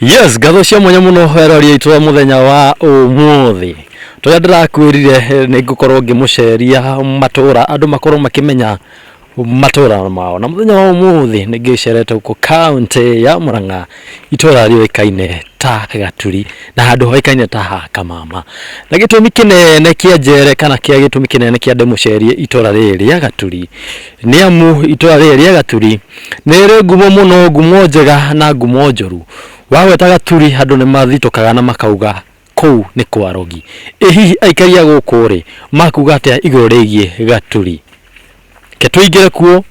Yes, ngatho cia mwanya mũno erori aitũ a mũthenya wa ũmũthĩ. Tũrĩa ndĩrakwĩrire nĩ ngũkorwo ngĩmũceria matũra andũ makorwo makĩmenya matũra mao. Na mũthenya wa ũmũthĩ nĩ ngĩcerete gũkũ kaũntĩ ya Murang'a itũra rĩũĩkaine ta Gaturi na handũ hoĩkaine ta ha Kamama. Na gĩtũmi kĩnene kĩa njere kana kĩa gĩtũmi kĩnene kĩa ndĩmũcerie itũra rĩrĩ rĩa Gaturi nĩ amu itũra rĩrĩ rĩa Gaturi nĩ rĩrĩ ngumo mũno, ngumo njega na ngumo njũru. Wagweta Gaturi andũ nĩ mathitũkaga na makauga kũu nĩ kwa arogi. Ĩ hihi aikari a gũkũ rĩ, makuga atĩa igũrũ rĩgiĩ Gaturi? Reke tũingĩre kuo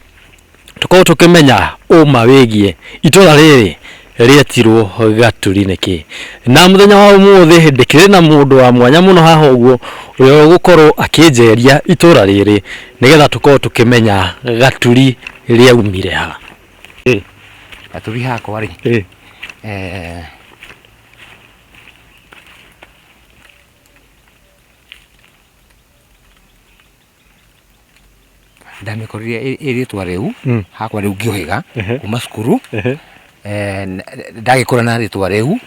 tũkorwo tũkĩmenya ũma wĩgiĩ itũra rĩrĩ rĩetirwo Gaturi nĩkĩ. Na mũthenya wa ũmũthĩ ndĩkĩrĩ na mũndũ wa mwanya mũno haha ũguo ũrĩa ũgũkorwo akĩnjeria itũra rĩrĩ nĩgetha tũkorwo tũkĩmenya Gaturi rĩaumire ha. Gaturi hakwa rĩ, eh, ndamĩkorire ĩ rĩtwa rĩu hakwa rĩu ngĩũhĩga kuma cukuru. Ndagĩkũra na rĩtwa rĩu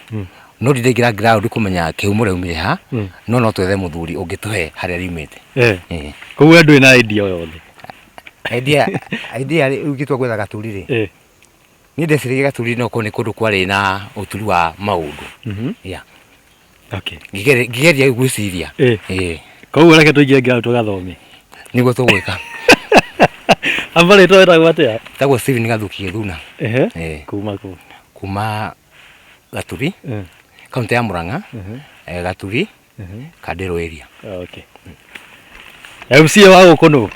no ndindaingĩra ground kũmenya kĩhumo rĩaumire ha, no no twethe mũthuri ũngĩtũhe harĩa riumĩte. Koguo we ndũrĩ na idea o yothe? Idea idea rĩu ingĩtua gwetha Gaturi rĩ, niĩ ndeciragia Gaturi no korwo nĩ kũndũ kwarĩ na ũturi wa maũndũ. Yeah. Okay. Ngĩgeria gwĩciria. Ĩĩ. Koguo reke tũingĩre ground tũgathome. Nĩguo tũgwĩka. Amba rĩtwa wĩtagwo atĩa? Njĩtagwo Stephen Gathuki Gĩthuna. Kuma kũ? Kuma Gaturi, kaũntĩ ya Murang'a, Gaturi, Kandĩrũ area. Okay. MCA wa gũkũ nũ?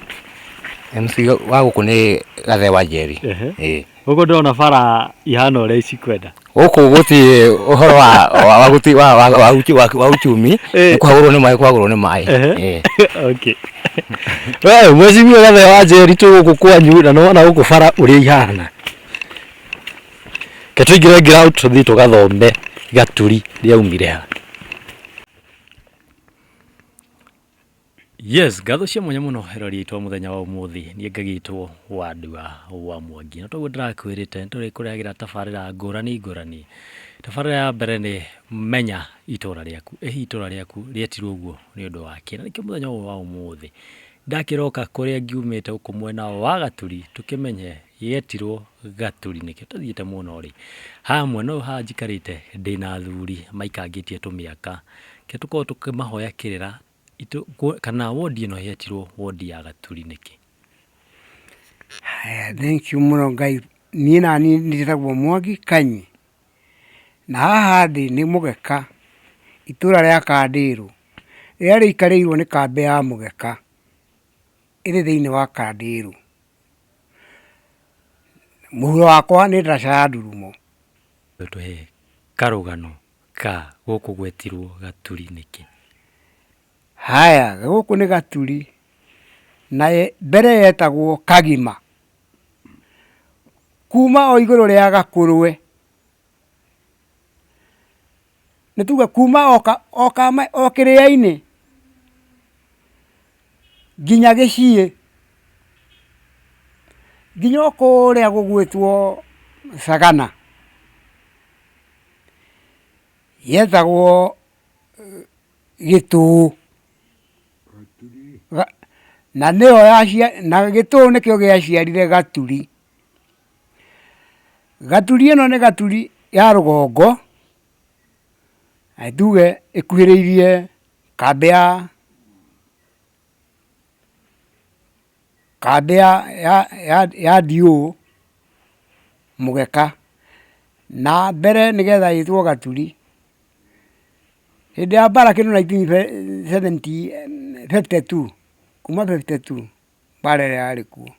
MC wa gũkũ nĩ Gathe wa Njeri. Ĩĩ. Gũkũ ndĩrona bara ihana ũrĩa icikwenda. Gũkũ gũtirĩ ũhoro wa wa wa gũti wa wa wa uchi wa wa uchumi nĩ kũhagũrwo nĩ maĩ kũhagũrwo nĩ maĩ. Ĩĩ. Okay. We mheshimiwa Gathe wa Njeri twĩ gũkũ kwanyu na nĩwona gũkũ bara ũrĩa ihana. Reke tũingĩre ground tũthiĩ tũgathome Gaturi rĩaumire ha. Yes, ngatho cia mwanya mũno erori aitũ a mũthenya wa ũmũthĩ niĩ ngagĩtwo Wandua wa Mwangi na toguo ndĩrakwĩrĩte nĩtũrĩkũrehagĩra tabarĩra ngũrani ngũrani. Tabarĩra ya mbere nĩ menya itũra rĩaku, ĩ hihi itũra rĩaku rĩetirwo ũguo nĩ ũndũ wa kĩ? Na nĩkĩo mũthenya ũyũ wa ũmũthĩ ndakĩroka kũrĩa ngiumĩte gũkũ mwena wa Gaturi tũkĩmenye gĩetirwo Gaturi nĩkĩ? Tũthiĩte mũno rĩ, haha mwena ũyũ haha njikarĩte ndĩna athuri maikangĩtie tũmĩaka, reke tũkorwo tũkĩmahoya kĩrĩra kana wondi ĩno yetirwo wondi ya Gaturi nĩkĩ? Haya thengiũ mũno Ngai, niĩ naniĩ njĩtagwo Mwangi Kanyi, na haha ndĩ nĩ mũgeka, itũra rĩa Kandĩrũ, rĩrĩa rĩikarĩirwo nĩ kambĩ ya mũgeka, ĩrĩ thĩiniĩ wa Kandĩrũ. Mũhuro wakwa nĩ ndaraca ya Ndurumo. Tũhe karũgano ka gũkũ gwetirwo Gaturi nĩkĩ? Haya, gũkũ nĩ Gaturi, na mbere yetagwo Kagima. Kuma o igũrũ rĩa Gakũrwe, nĩ tuge kuma o kĩrĩa-inĩ nginya gĩciĩ, nginya o kũrĩa gũgwĩtwo Sagana. Yetagwo Gĩtũũ. Na nĩyo na Gĩtũũ nĩkĩo gĩaciarire Gaturi. Gaturi ĩno nĩ Gaturi ya rũgongo, na tuge ĩkuhĩrĩirie kambĩ ya kambĩ ya DO Mũgeka. Na mbere nĩgetha ĩtwo Gaturi, hĩndĩ ya mbara kĩndũ 1952, kuma 52 mbara ĩrĩa yarĩ kuo,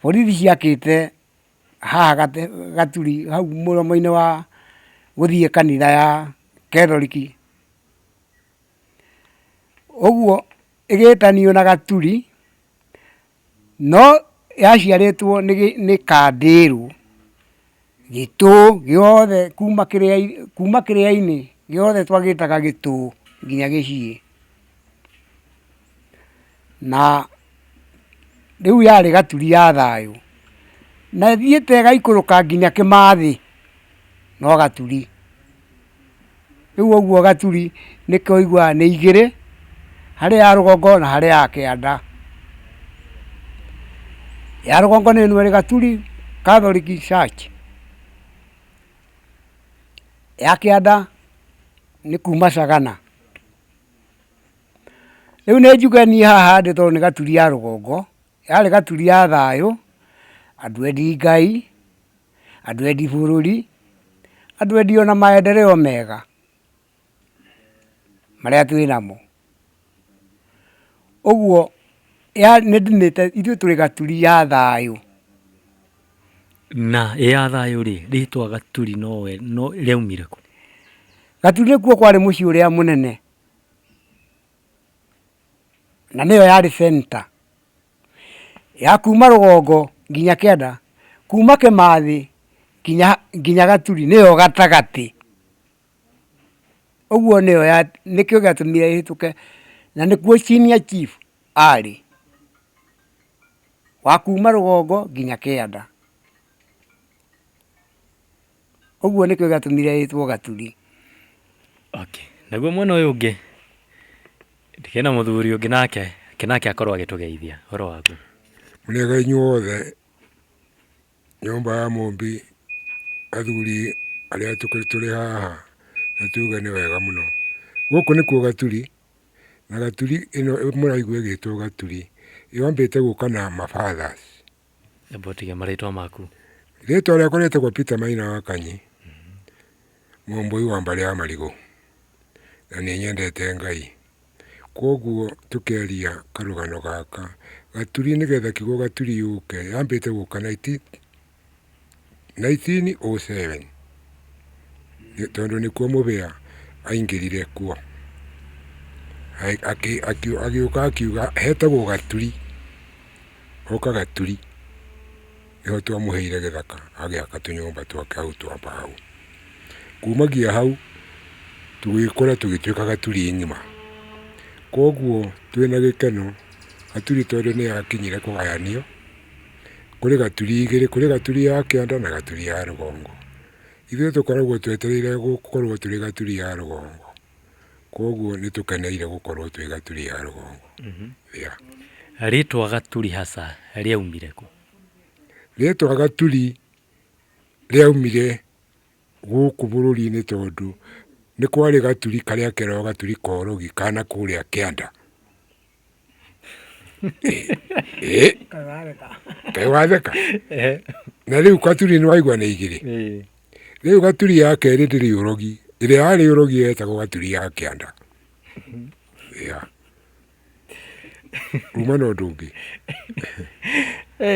borithi ciakĩte haha Gaturi hau mũromo-inĩ wa gũthiĩ kanitha ya Catholic. Ũguo ĩgĩtanio na Gaturi, no yaciarĩtwo nĩ Kandĩrũ, Gĩtũũ gĩothe kuma kĩrĩa-inĩ gĩothe twagĩtaga Gĩtũũ nginya Gĩciĩ. Na rĩu yarĩ Gaturi ya thayũ, na ĩthiĩte ĩgaikũrũka nginya Kĩmathĩ. No Gaturi. Rĩu ũguo Gaturi nĩkĩo ũiguaga nĩ igĩrĩ, harĩ ya rũgongo na harĩ ya kĩanda. Ya rũgongo nĩ ĩno ĩrĩ Gaturi Catholic Church, ya kĩanda nĩ kuma Sagana. Rĩu nĩ njuge niĩ haha ndĩ tondũ nĩ Gaturi ya rũgongo, yarĩ Gaturi ya thayũ, andũ endi Ngai, andũ endi bũrũri, andũ endi ona maendeleo mega marĩa twĩ namo. Ũguo nĩ ndĩmĩte ithuĩ tũrĩ Gaturi ya thayũ. Na ĩ ya thayũ rĩ, rĩtwa Gaturi nowe no rĩaumire kũ? Gaturi nĩkuo kwarĩ mũciĩ ũrĩa mũnene, na nĩyo yarĩ center ya kuma rũgongo nginya kĩanda, kuma Kĩmathĩ nginya Gaturi nĩyo gatagatĩ. Ũguo nĩyo nĩkĩo gĩatũmire ĩhĩtũke na nĩkuo senior chief arĩ, wa kuma rũgongo nginya kĩanda. Ũguo nĩkĩo gĩatũmire ĩtwo Gaturi. Okay. Naguo mwena ũyũ ũngĩ ndikĩrĩ na mũthuri ũngĩ nake, reke nake akorwo agĩtũgeithia. Ũhoro waku? Mũrĩega inyuothe, nyũmba ya Mũmbi, athuri arĩa tũrĩ haha na tuge nĩ wega mũno. Gũkũ nĩkuo Gaturi, na Gaturi ĩno mũraigua ĩgĩtwo Gaturi, yambĩte gũka na ma fathers. Amba ũtige marĩtwa maku. Rĩtwa rĩakwa rĩtagwo Peter Maina wa Kanyi, Mũmbũi wa mbarĩ ya Marigũ, na nĩ nyendete Ngai. Kwoguo tũkĩaria karũgano gaka, Gaturi nĩgetha kiugo Gaturi yũke, yambĩte gũka 1907 tondũ nĩkuo Mũbĩa aingĩrire kuo. Agĩũka akiuga hetagwo Gaturi. Oka Gaturi, nĩho twamũheire gĩthaka agĩaka tũnyũmba twake hau twa mbaũ. Kumagia hau tũgĩkũra tũgĩtuĩka Gaturi ng'ima. Koguo twĩna gĩkeno Gaturi tondũ nĩ yakinyire kũgayanio, kũrĩ Gaturi igĩrĩ, kũrĩ Gaturi ya kĩanda na Gaturi ya rũgongo. Ithuĩ tũkoragwo twetereire gũkorwo tũrĩ Gaturi ya rũgongo. Koguo nĩ tũkeneire gũkorwo twĩ Gaturi ya rũgongo. Yeah. Rĩtwa Gaturi hasa rĩaumire kũ? Rĩtwa Gaturi rĩaumire gũkũ bũrũri-inĩ tondũ nĩ kwarĩ gaturi karĩa keragwo gaturi korogi kana kũrĩa kĩanda. Ĩ, kaĩ watheka? Na rĩu gaturi nĩ waigua nĩ igĩrĩ. Rĩu gaturi ya kerĩ ndĩrĩ ũrogi, ĩrĩa yarĩ ũrogi yetagwo gaturi ya kĩanda. Yeah. Uma na ũndũ ũngĩ.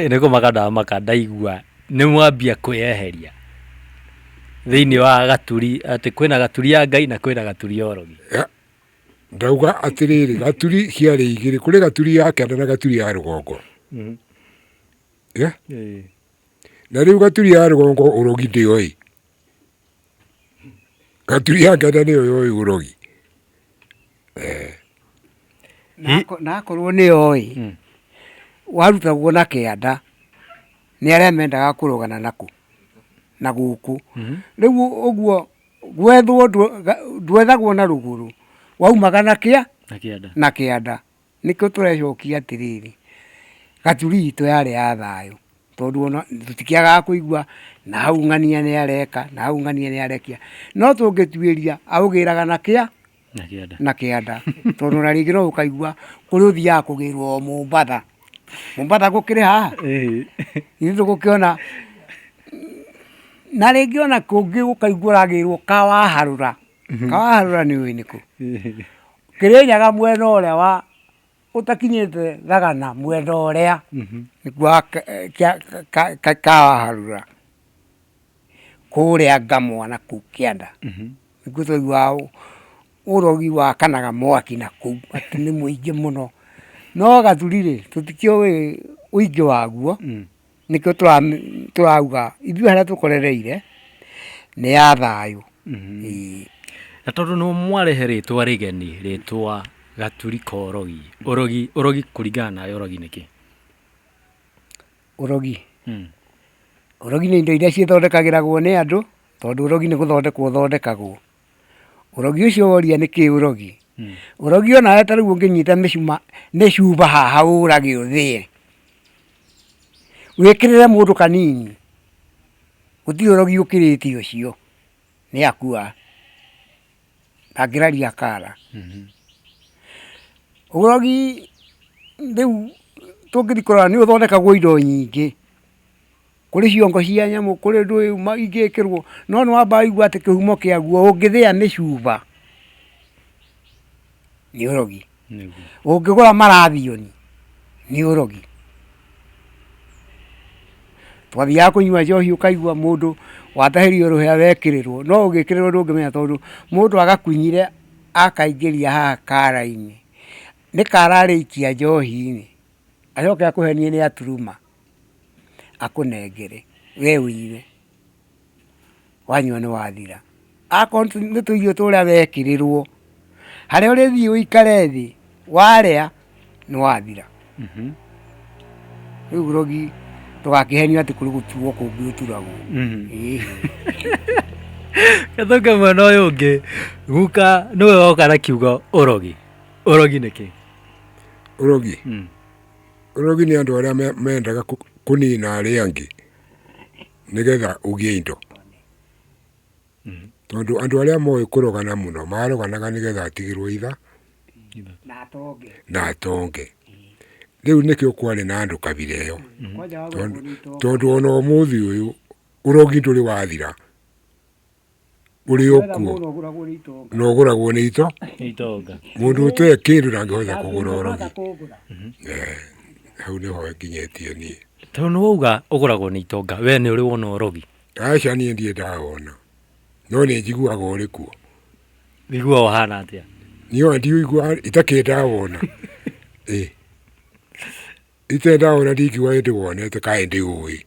Nĩ kũmaka ndamaka ndaigua nĩ mwambia kwĩyeheria thĩinĩ wa gaturi atĩ kwĩna gaturi ya Ngai na kwĩna gaturi ya ũrogi. Ya, ndauga atĩrĩrĩ, gaturi ciarĩ igĩrĩ, kũrĩ gaturi ya kĩanda na gaturi ya rũgongo. Yeah? Na rĩu gaturi ya rũgongo ũrogi ndĩoĩ. Gaturi ya kĩanda nĩyo yoĩ ũrogi. Na akorwo nĩ yoĩ, warutagwo na kĩanda nĩ arĩa mendaga kũrogana nakũ na gũkũ. Rĩu ũguo gwethwo ndwethagwo na rũgũrũ, waumaga na kĩa? Na kĩanda. Na kĩanda. Nĩkĩo tũrecokia atĩrĩrĩ, Gaturi itũ yarĩ ya thayũ, tondũ ona tũtikĩagaga kũigua na hau ng'ania nĩ areka, na hau ng'ania nĩ arekia, no tũngĩtuĩria aũgĩraga na kĩa? Na kĩanda. Na kĩanda, tondũ ona rĩngĩ no ũkaigua kũrĩa ũthiaga kũgĩrwo o Mombatha, Mombatha gũkĩrĩ haha? Ithuĩ tũgũkĩona, na rĩngĩ ona kũngĩ ũkaigua ũragĩrwo Kawaharũra, Kawaharũra nĩ ũĩ nĩkũ? Kĩrĩnyaga mwena ũrĩa wa ũtakinyĩte thagana mwena ũrĩa nĩkuo Kawaharũra kũrĩa Ngamwa nakũu kĩanda nĩkuo twaiguaga ũrogi wakanaga mwaki nakũu atĩ nĩ mũingĩ mũno. No Gathuri rĩ tũtikĩũĩ ũingĩ waguo nĩkĩo tũrauga ithuĩ harĩa tũkorereire nĩ ya thayũ ĩĩ. Na tondũ nĩ mwarehe rĩtwa rĩgeni, rĩtwa Gaturi ka ũrogi, ũrogi ũrogi kũringana nawe ũrogi nĩ kĩ? Ũrogi? Ũrogi nĩ indo iria ciĩthondekagĩragwo nĩ andũ. Tondũ ũrogi nĩ gũthondekwo ũthondekagwo. Ũrogi ũcio woria nĩ kĩ ũrogi? Ũrogi onawe ta rĩu ũngĩnyita mĩcuma mĩcuba haha ũrage ũthĩe, wĩkĩrĩre mũndũ kanini, gũtirĩ ũrogi ũkĩrĩte ũcio, nĩ akua, ndangĩraria akara. Ũrogi rĩu tũngĩthiĩ kũrora nĩ ũthondekagwo indo nyingĩ. Kũrĩ ciongo cia nyamũ, kũrĩ ndũĩ ingĩkĩrwo, no nĩ wambaga waigua atĩ kĩhumo kĩaguo ũngĩthĩa mĩcuba nĩ ũrogi, ũngĩgũra marathioni nĩ ũrogi. Twathiaga kũnyua njohi ũkaigua mũndũ watahĩrio rũhĩa wekĩrĩrwo, no ũgĩkĩrĩrwo ndũngĩmenya tondũ mũndũ agakunyire akaingĩria haha kara-inĩ, nĩ kara arĩikia njohi-inĩ, acoke akũhenie nĩ aturuma. Akũnengere we ũnyue, wanyua nĩ wathira. Akorwo nĩ tũirio tũrĩa wekĩrĩrwo, harĩa ũrĩthiĩ ũikare thĩ warĩa nĩ wathira. Rĩu ũrogi ndũgakĩhenio atĩ kũrĩ gũtuo kũngĩ ũturagwo. Ĩĩ. Gĩthũke mwena ũyũ ũngĩ, guka nĩwe woka na kiugo ũrogi. Ũrogi nĩ kĩ? Ũrogi? Ũrogi nĩ andũ arĩa mendaga kũnina arĩa angĩ nĩgetha ũgĩe indo. Tondũ andũ arĩa moĩ kũrogana mũno maroganaga nĩgetha atigĩrwo itha na atonge. Rĩu nĩkĩo kwarĩ na andũ kabira ĩyo. Tondũ ona ũmũthĩ ũyũ ũrogi ndũrĩ wathira. Ũrĩ o kuo na ũgũragwo nĩ ito mũndũ ũtarĩ kĩndũ ndangĩhota kũgũra ũrogi. Hau nĩho nginyĩtie niĩ. Tondũ nĩ wauga ũgũragwo nĩ itonga, we nĩ ũrĩ wona ũrogi? Aca niĩ ndirĩ ndawona, no nĩ njiguaga ũrĩ kuo. Ũiguaga ũhana atĩa? Niĩ ona ndiũiguaga itakĩrĩ ndawona. Ĩ. Itendawona ndingiuga nĩ ndĩwonete kana nĩ ndĩũĩ.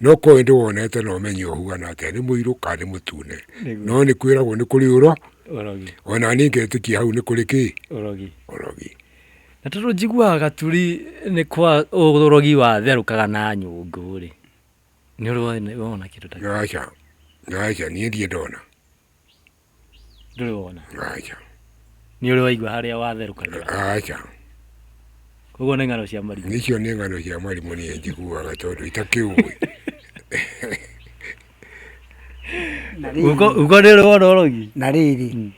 No korwo nĩ ndĩwonete no menye ũhuana atĩa, nĩ mũirũ kana nĩ mũtune. No nĩ kwĩragwo nĩ kũrĩ ũro, Ũrogi. ona niĩ ngetĩkia hau nĩ kũrĩ kĩ? Ũrogi. Ũrogi. Na tondũ njiguaga gaturi nĩ kwa ũrogi watherũkaga na nyũngũ rĩ, nĩ ũrĩ wona kĩndũ ta kĩu? Aca, aca niĩ ndirĩ ndona. Ndũrĩ wona? Aca. Nĩ ũrĩ waigua harĩa watherũkagĩra? Aca. Koguo nĩ ng'ano cia marimũ? Icio nĩ ng'ano cia marimũ niĩ njiguaga tondũ itakĩũĩ. Ugo nĩ ũrĩ wona ũrogi? Na rĩrĩ,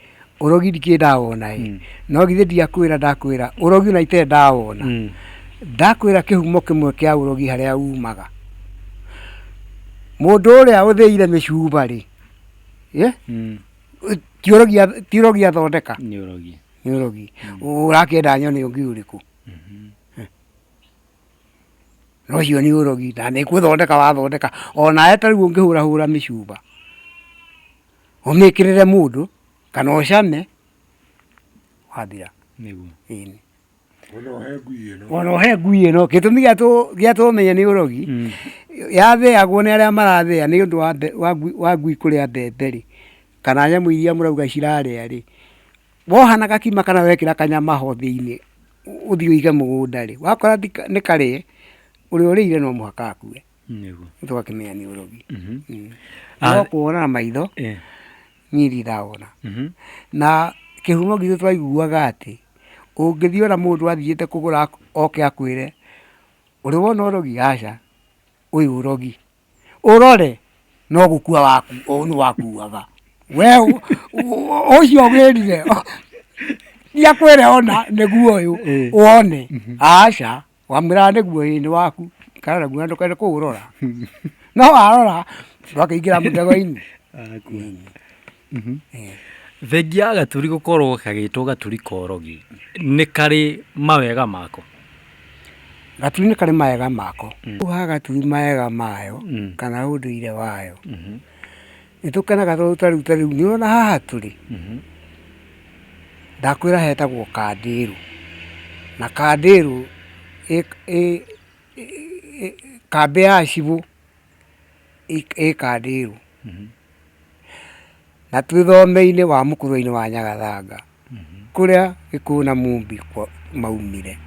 ũrogi ndikĩrĩ ndawona ĩ, no githĩ ndiakwĩra ndakwĩra ũrogi ona itarĩ ndawona, ndakwĩra kĩhumo kĩmwe kĩa ũrogi harĩa umaga. Mũndũ ũrĩa ũthĩire mĩcuba rĩ, Ĩ? Ti ũrogi ti ũrogi athondeka? Nĩ ũrogi. Nĩ ũrogi. Ũrakĩenda nyone ũngĩ ũrĩkũ? Na ũcio nĩ ũrogi na nĩ gũthondeka wathondeka. Onawe ta rĩu ũngĩhũrahũra mĩcuba, ũmĩkĩrĩre mũndũ kana ũcame, wathira. Nĩguo. Ĩni. Ona ũhe ngui ĩno. Ona ũhe ngui ĩno gĩtũmi gĩa tũmenye nĩ ũrogi yathĩagwo nĩ arĩa marathĩa nĩ ũndũ wa ngui kũrĩa mbembe rĩ kana nyamũ iria mũrauga cirarĩa rĩ woha na gakima kana wekĩra kanyama ho thĩinĩ ũthiĩ ũige mũgũnda rĩ wakora nĩ karĩe ũrĩa ũrĩire no mũhaka akue. Nĩguo. Tũgakĩmenya nĩ ũrogi. No kuona na maitho niĩ ndirĩ ndawona. Na kĩhumo gitũ twaiguaga atĩ, ũngĩthiĩ ona mũndũ athiĩte kũgũra oke akwĩre, ũrĩ wona ũrogi? Aca. Ũyũ ũrogi. Ũrore no gũkua wakuaga. We ũcio wĩrire ti akwĩre ona nĩguo ũyũ wone, aca. Wamwĩraga nĩguo ĩĩ nĩ waku, ikara naguo na ndũkende kũũrora. No warora ndwakĩingĩra mũtego-inĩ. Thengia ya gaturi gũkorwo gagĩtwo gaturi ka ũrogi, nĩ karĩ mawega mako? Gaturi nĩ karĩ mawega mako. Ha gaturi mawega mayo kana ũndũire wayo, nĩ tũkenaga tondũ ta rĩu ta rĩu nĩ ũrona haha tũrĩ, Ndakwĩra hetagwo Kandĩrũ, na Kandĩrũ ĩ kambĩ ya cibũ ĩ Kandĩrũ. Na twĩ thome-inĩ wa mũkũrwe-inĩ wa Nyagathanga, kũrĩa Gĩkũyũ na Mũmbi maumire.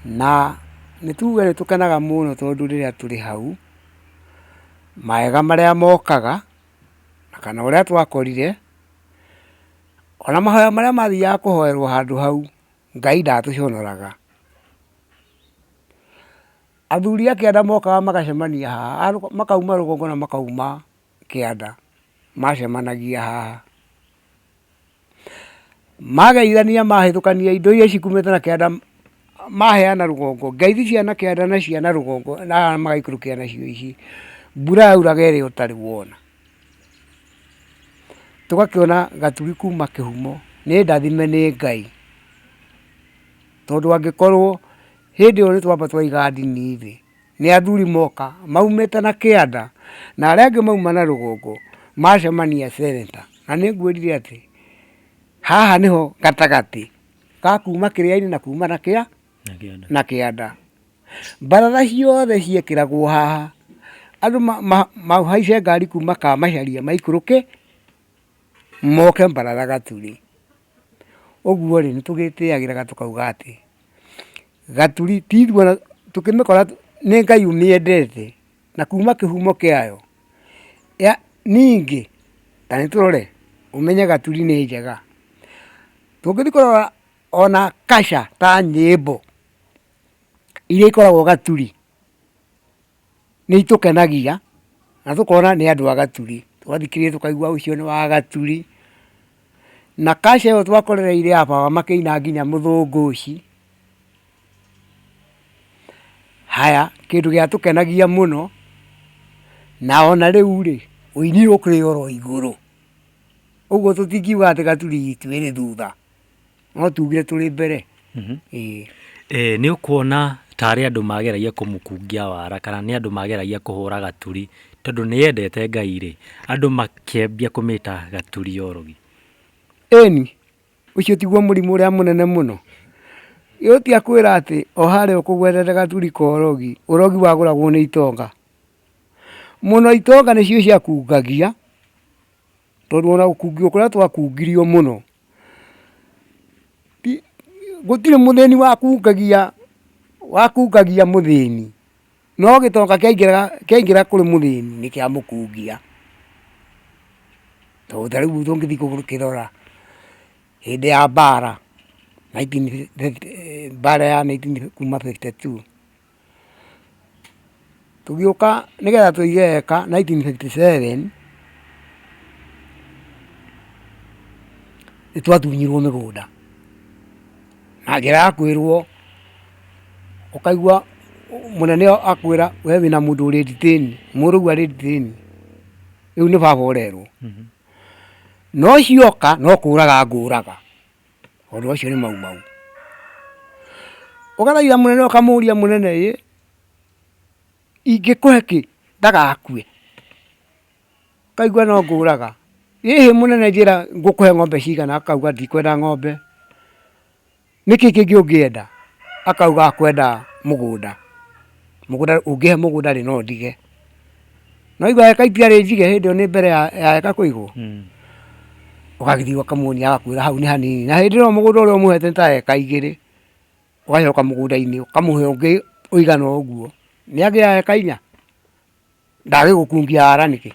Na nĩ tuge nĩ tũkenaga mũno tondũ rĩrĩa tũrĩ hau. Maega marĩa mokaga, na kana ũrĩa twakorire, ona mahoya marĩa mathiaga kũhoerwo handũ hau, Ngai ndatũconoraga. Athuri a kĩanda mokaga magacemania haha, makauma rũgongo na makauma kĩanda, macemanagia haha. Mageithania mahĩtũkania indo iria cikumĩte na kĩanda maheana rũgongo, ngeithi cia na kĩanda na cia na rũgongo na aya magaikũrũkia nacio ici, mbura yauraga ĩrĩa ũtarĩ wona. Tũgakĩona Gaturi kuma kĩhumo nĩ ndathime nĩ Ngai, tondũ angĩkorwo hĩndĩ ĩyo nĩ twamba twaiga ndini thĩ, nĩ athuri moka maumĩte na kĩanda na arĩa angĩ mauma na rũgongo macemania center. Na nĩ ngwĩrire atĩ haha nĩho gatagatĩ ga kuma kĩrĩa-inĩ na kuma na kĩa na kĩanda. Mbaratha ciothe ciekĩragwo haha, andũ mahaice ngari kuma Kamacharia maikũrũke moke mbaratha Gaturi. Ũguo rĩ, nĩ tũgĩtĩagĩra tũkauga atĩ Gaturi ti ithuĩ ona tũkĩmĩkora nĩ Ngai ũmĩendete na kuma kĩhumo kĩayo. Ningĩ ta nĩ tũrore ũmenye Gaturi nĩ njega, tũngĩthiĩ kũrora ona culture ta nyĩmbo iria ikoragwo Gaturi nĩ itũkenagia na tũkona nĩ andũ a Gaturi. Twathikĩrĩria tũkaigua ũcio nĩ wa Gaturi. Na culture ĩyo twakorereire a baba makĩina nginya mũthũngũci. Haya, kĩndũ gĩatũkenagia mũno, na ona rĩu rĩ, ũini ũkĩrĩ oro igũrũ. Ũguo tũtingiuga atĩ Gaturi itũ ĩrĩ thutha. No tugire tũrĩ mbere. Ĩĩ. Ĩĩ nĩ ũkuona tarĩ andũ mageragia kũmũkungia wara kana nĩ andũ mageragia kũhũra Gaturi tondũ nĩ yendete Ngai rĩ, andũ makĩambia kũmĩta Gaturi ya ũrogi? Ĩni, ũcio tiguo mũrimũ ũrĩa mũnene mũno. Ĩ akwĩra atĩ o harĩa ũkũgwetete Gaturi ka ũrogi, ũrogi wagũragwo nĩ itonga. Mũno itonga nĩcio ciakungagia, tondũ ona gũkungio kũrĩa twakungirio mũno, Gũtirĩ mũthĩni wakungagia wakungagia mũthĩni, no gĩtonga kĩaingĩra kĩaingĩra kũrĩ mũthĩni nĩ kĩamũkungia. Tondũ ta rĩu tũngĩthiĩ gũkĩrora hĩndĩ ya mbara mbara ya nineteen kuma fifty two. Tũgĩũka nĩgetha tũige eka 1957 nĩ twatunyirwo mĩgũnda na njĩra ya kwĩrwo, ũkaigua mũnene akwĩra we wĩna mũndũ ũrĩ detain, mũrũguo arĩ detain, rĩu nĩ baba ũrerwo. No cioka no kũraga ngũraga. Tondũ acio nĩ mau mau. Ũgathaitha mũnene ũkamũria mũnene ĩ, ingĩkũhe kĩ ndagakue? Ũkaigua no ngũraga. Ĩhĩ mũnene njĩra ngũkũhe ng'ombe cigana? Akauga ndikwenda ng'ombe. Nĩkĩ kĩngĩ ũngĩenda? Akauga akwenda mũgũnda. Mũgũnda ũngĩhe mũgũnda rĩ no ndige. No igua eka itiarĩ njige hĩndĩ ĩyo nĩ mbere ya eka kũigwo. Ũgagĩthiĩ ũkamuonia agakwĩra hau nĩ hanini. Na hĩndĩ ĩyo mũgũnda ũrĩa ũmũhete nĩ ta eka igĩrĩ. Ũgacoka mũgũnda-inĩ ũkamũhe ũngĩ ũigana o ũguo. Nĩ agĩa eka inya? Ndagĩgũkungia wara nĩkĩ?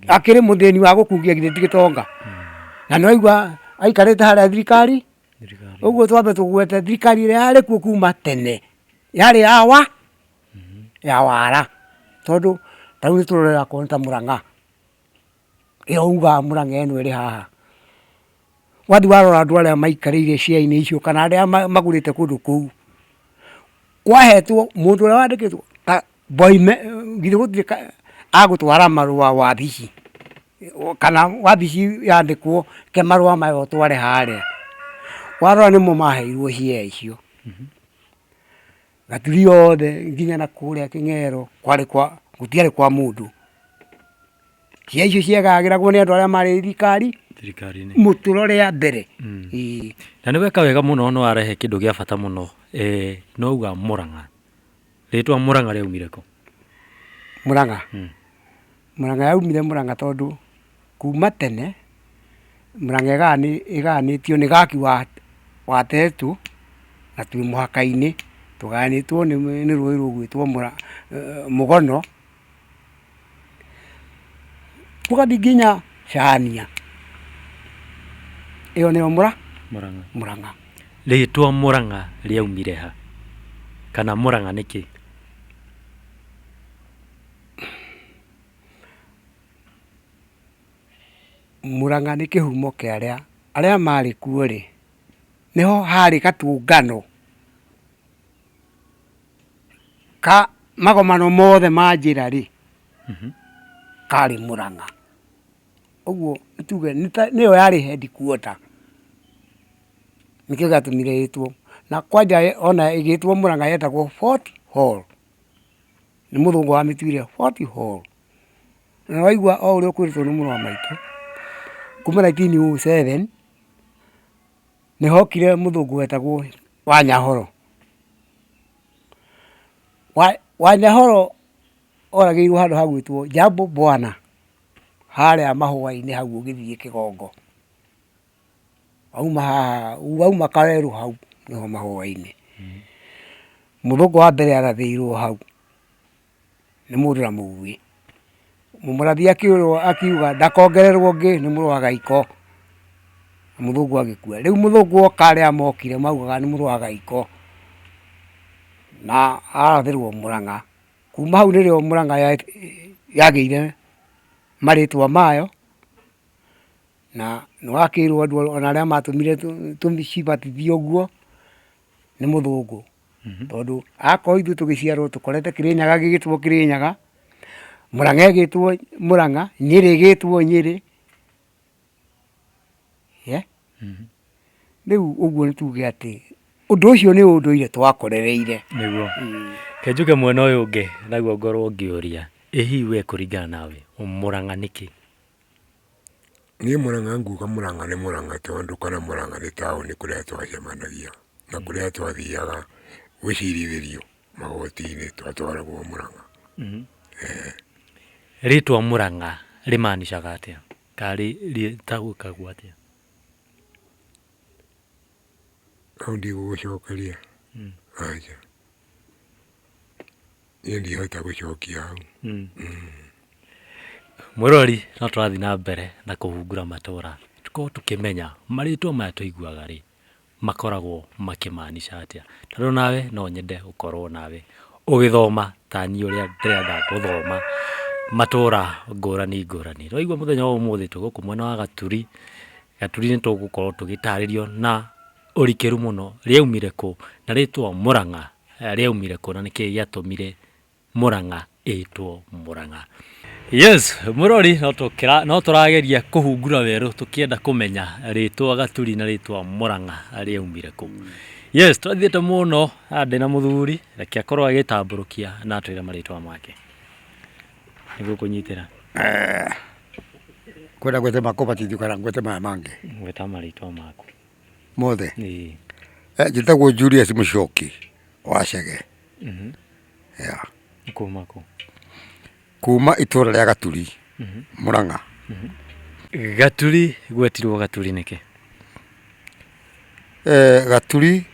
Akĩrĩ mũthĩni wa gũkungia githĩ ti gĩtonga? Na nĩ waigua aikarĩte harĩa thirikari, ũguo twambe tũgwete thirikari ĩrĩa yarĩ kuo kuma tene, yarĩ ya wa? Ya wara. Tondũ ta rĩu nĩ tũrore akorwo nĩ ta Mũrang'a, ĩyo ugaga Mũrang'a ĩno ĩrĩ haha. Wathiĩ warora andũ arĩa maikarĩire cia-inĩ icio kana arĩa magũrĩte kũndũ kũu, kwahetwo mũndũ ũrĩa wandĩkĩtwo ta boime githĩ gũtirĩ agũtwara marũa wabici, kana wabici yandĩkwo ke marũa maya ũtware harĩa. Warora nĩmo maheirwo share icio. Gaturi othe nginya na kũrĩa Kĩng'ero kwarĩ kwa gũtiarĩ kwa mũndũ. Ciea icio ciagagĩragwo nĩ andũ arĩa marĩ thirikari Thirikari-inĩ. mũtũro rĩa mbere. Ĩĩ. Na nĩ weka wega mũno nĩ warehe kĩndũ gĩa bata mũno eh, no uga Mũrang'a. Rĩtwa Mũrang'a rĩaumire kũ? Mũrang'a? Mũrang'a yaumire Mũrang'a tondũ kuma tene Mũrang'a ĩgayanĩtio nĩ gaki wa Tetu na twĩ mũhaka-inĩ, tũgayanĩtwo nĩ rũĩ rũgwĩtwo Mũgono. Tũgathiĩ nginya Cania. Ĩyo nĩyo mũra Mũrang'a. Mũrang'a. Rĩtwa Mũrang'a rĩaumire ha? Kana Mũrang'a nĩ kĩ? Mũrang'a nĩ kĩhumo kĩa arĩa arĩa marĩ kuo rĩ, nĩho harĩ gatũngano ka magomano mothe ma njĩra rĩ, karĩ Mũrang'a. Ũguo tuge nĩyo yarĩ headquarter, nĩkĩo gĩatũmire ĩtwo, na kwanja ona ĩgĩtwo Mũrang'a yetagwo Fort Hall, nĩ mũthũngũ wamĩtuire Fort Hall. Na waigua o ũrĩa ũkwĩrĩtwo nĩ mũrũ wa maitũ, kuma 1907 nĩ hokire mũthũngũ wetagwo Wanyahoro. Wanyahoro oragĩirwo handũ hagwĩtwo Jambo Bwana, harĩa mahũa-inĩ hau ũgĩthiĩ Kĩgongo. Wauma haha, wauma kawerũ hau nĩho mahũa-inĩ. Mũthũngũ wa mbere arathĩirwo hau nĩ mũndũ na mũguĩ. Mũmũrathi akĩũrwo akiuga ndakongererwo ũngĩ nĩ mũrũ wa Gaiko, na mũthũngũ agĩkua. Rĩu mũthũngũ oka arĩa mokire maugaga nĩ mũrũ wa Gaiko, na arathĩrwo Mũrang'a. Kuma hau nĩrĩo Mũrang'a yagĩire marĩtwa mayo, na nĩwakĩrwo andũ ona arĩa matũmire tũcibatithio ũguo nĩ mũthũngũ. Tondũ akorwo ithuĩ tũgĩciarwo tũkorete Kĩrĩnyaga gĩgĩtwo Kĩrĩnyaga, Mũrang'a ĩgĩtwo Mũrang'a, Nyĩrĩ ĩgĩtwo Nyĩrĩ. Rĩu ũguo nĩ tuge atĩ ũndũ ũcio nĩ ũndũire twakorereire. Nĩguo. Reke njuke mwena ũyũ ũngĩ naguo ngorwo ngĩũria, ĩ hihi we kũringana nawe Mũrang'a nĩkĩ? Niĩ Mũrang'a nguga Mũrang'a nĩ Mũrang'a tondũ kana Mũrang'a nĩ taũni kũrĩa twacemanagia na kũrĩa twathiaga gũcirithĩrio magoti-inĩ twatwaragwo Mũrang'a. Rĩtwa Mũrang'a rĩmanicaga atĩa? Kana rĩtaũkagwo atĩa? Hau ndigũgũcokeria, aca. Niĩ ndihota gũcokia hau. Mũrori no tũrathiĩ na mbere na kũhungura matũra tũkorwo tũkĩmenya marĩtwa maya tũiguaga rĩ, makoragwo makĩmaanica atĩa. Tondũ nawe no nyende gũkorwo nawe ũgĩthoma ta niĩ ũrĩa ndĩrenda gũthoma matũra ngũrani ngũrani. Nĩwaigua mũthenya wa ũmũthĩ twĩ gũkũ mwena wa Gaturi, Gaturi nĩ tũgũkorwo tũgĩtarĩrio na ũrikĩru mũno rĩaumire kũ, na rĩtwa Mũrang'a rĩaumire kũ, na nĩkĩĩ gĩatũmire Mũrang'a ĩtwo Mũrang'a. Yes, mũrori no tũkĩra no tũrageria kũhungura werũ tũkĩenda kũmenya rĩtwa Gaturi na rĩtwa Mũrang'a rĩaumire kũ. Yes, twathiĩte mũno haha ndĩna mũthuri, reke akorwo agĩtambũrũkia na atwĩre marĩtwa make. Nĩgũkũnyitĩra. Kwenda gwete makũbatithio kana ngwete maya mangĩ Gweta marĩtwa maku. mothe? Ĩĩ. Njĩtagwo Julius Mũcoki wa Chege. Yeah. Kuma kũ? Kuma itũra rĩa Gaturi, Mũrang'a. Gaturi gwetirwo Gaturi nĩkĩ? Gaturi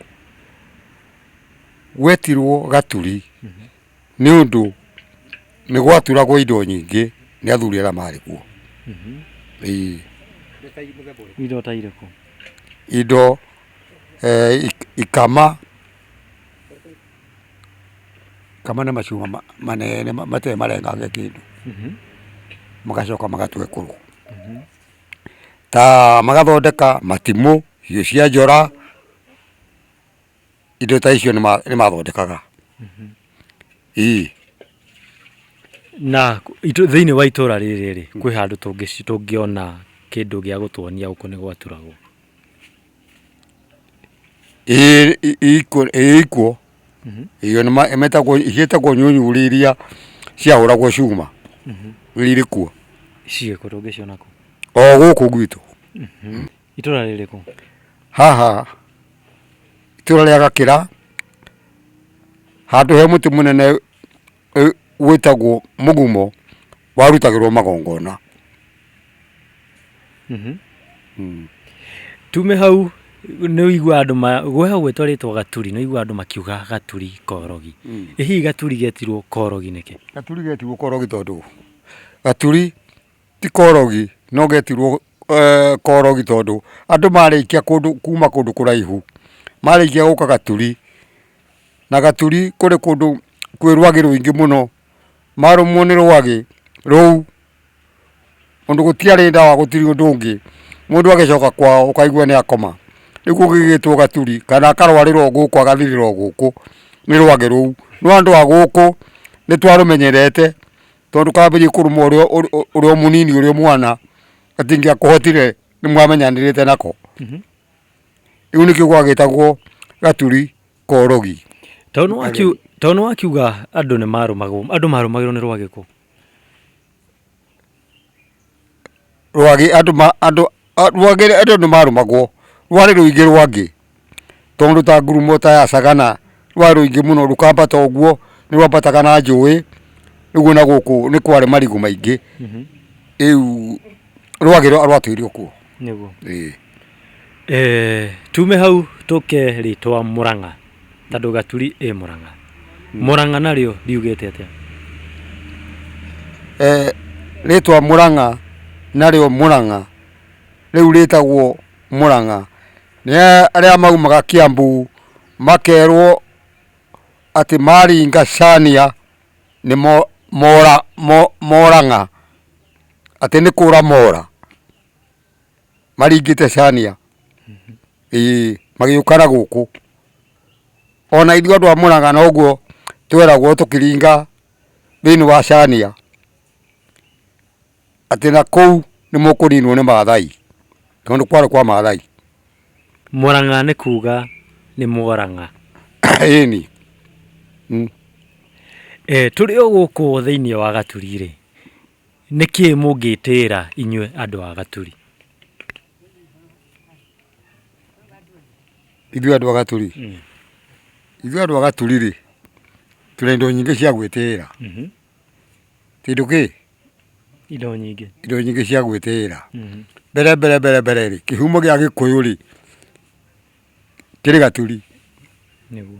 gwetirwo Gaturi nĩ ũndũ nĩ gwaturagwo indo nyingĩ nĩ athuri arĩa marĩ kuo. Ĩĩ. Indo ta irĩkũ? Indo ikama, ikama nĩ macuma manene matarĩ marengange kĩndũ, magacoka magatwekũrwo. Ta magathondeka matimũ, hiũ cia njora, indo ta icio nĩ mathondekaga. Ĩĩ. Na thĩinĩ wa itũra rĩrĩ rĩ, kwĩ handũ tũngĩona kĩndũ gĩa gũtuonia gũkũ nĩ gwaturagwo? Ĩĩ ĩĩ ikuo. Ĩyo nĩ ciĩtagwo nyũnyũri iria ciahũragwo cuma, irĩ kuo. Ciĩ kũ tũngĩciona kũ? O gũkũ gwitũ. Itũra rĩrĩkũ? Haha itũra rĩa Gakĩra, handũ he mũtĩ mũnene wĩtagwo mũgumo warutagĩrwo magongona. Tume hau nĩ ũiguaga andũ gwĩ hau gwĩtwo rĩtwa Gaturi nĩ ũiguaga andũ makiuga Gaturi Korogi. Ĩ hihi Gaturi getirwo Korogi nĩkĩ? Gaturi getirwo Korogi tondũ Gaturi Ti korogi no getirwo korogi tondũ andũ marĩkia kũndũ kuma kũndũ kũraihu, marĩkia gũka Gaturi, na Gaturi kũrĩ kũndũ kwĩ rwagĩ rũingĩ mũno, marũmwo nĩ rwagĩ rũu, ũndũ gũtiarĩ ndawa gũtirĩ ũndũ ũngĩ, mũndũ agĩcoka kwao ũkaigua nĩ akoma, rĩu gũgĩgĩtwo Gaturi kana akarwarĩra o gũkũ agathirĩra o gũkũ nĩ rwagĩ rũu, no andũ a gũkũ nĩ twarũmenyerete. Tondũ kambĩrĩria kũrũma ũrĩ o mũnini ũrĩ o mwana, gatingĩakũhotire nĩ mwamenyanĩrĩte nako. Rĩu nĩkĩo gwagĩtagwo gaturi korogi. Tondũ nĩ wakiuga andũ nĩ marũmagwo, andũ marũmagĩrwo nĩ rwagĩ kũ? Rwagĩ andũ andũ rwagĩ andũ nĩ marũmagwo, rwarĩ rũingĩ rwagĩ, tondũ ta ngurumo ta ya Sagana rwarĩ rũingĩ mũno rũkambata ũguo, nĩ rwambataga na njũĩ, rĩu ona gũkũ nĩ kwarĩ marigũ maingĩ, rĩu rwagĩ rwatũire o kuo. Nĩguo. Ĩĩ. Tume hau tũke rĩtwa Mũrang'a, tondũ Gaturi ĩ Mũrang'a. Mũrang'a narĩo riugĩte atĩa? Rĩtwa Mũrang'a narĩo Mũrang'a, rĩu rĩtagwo Mũrang'a, nĩ arĩa maumaga Kiambu makerwo atĩ maringa Cania nĩ morang'a, atĩ nĩ kũra mora. Maringĩte Cania, ĩĩ magĩũka na gũkũ. Ona ithuĩ andũ a Mũrang'a noguo tweragwo tũkĩringa thĩinĩ wa Cania, atĩ na kũu nĩ mũkũninwo nĩ Maathai, tondũ kwarĩ kwa Maathai. Mũrang'a nĩ kuga nĩ mworang'a. Ĩni. Tũrĩ o gũkũ thĩinĩ wa Gaturi rĩ, Nĩ kĩĩ mũngĩtĩĩra inyuĩ andũ a Gaturi? Ithuĩ andũ a Gaturi? Ithuĩ andũ a Gaturi rĩ, tũrĩ na indo nyingĩ cia gwĩtĩĩra. Kĩndũ kĩ? Indo nyingĩ. Indo nyingĩ cia gwĩtĩĩra. Mbere mbere mbere mbere rĩ, kĩhumo gĩa Gĩkũyũ rĩ, kĩrĩ Gaturi. Nĩguo.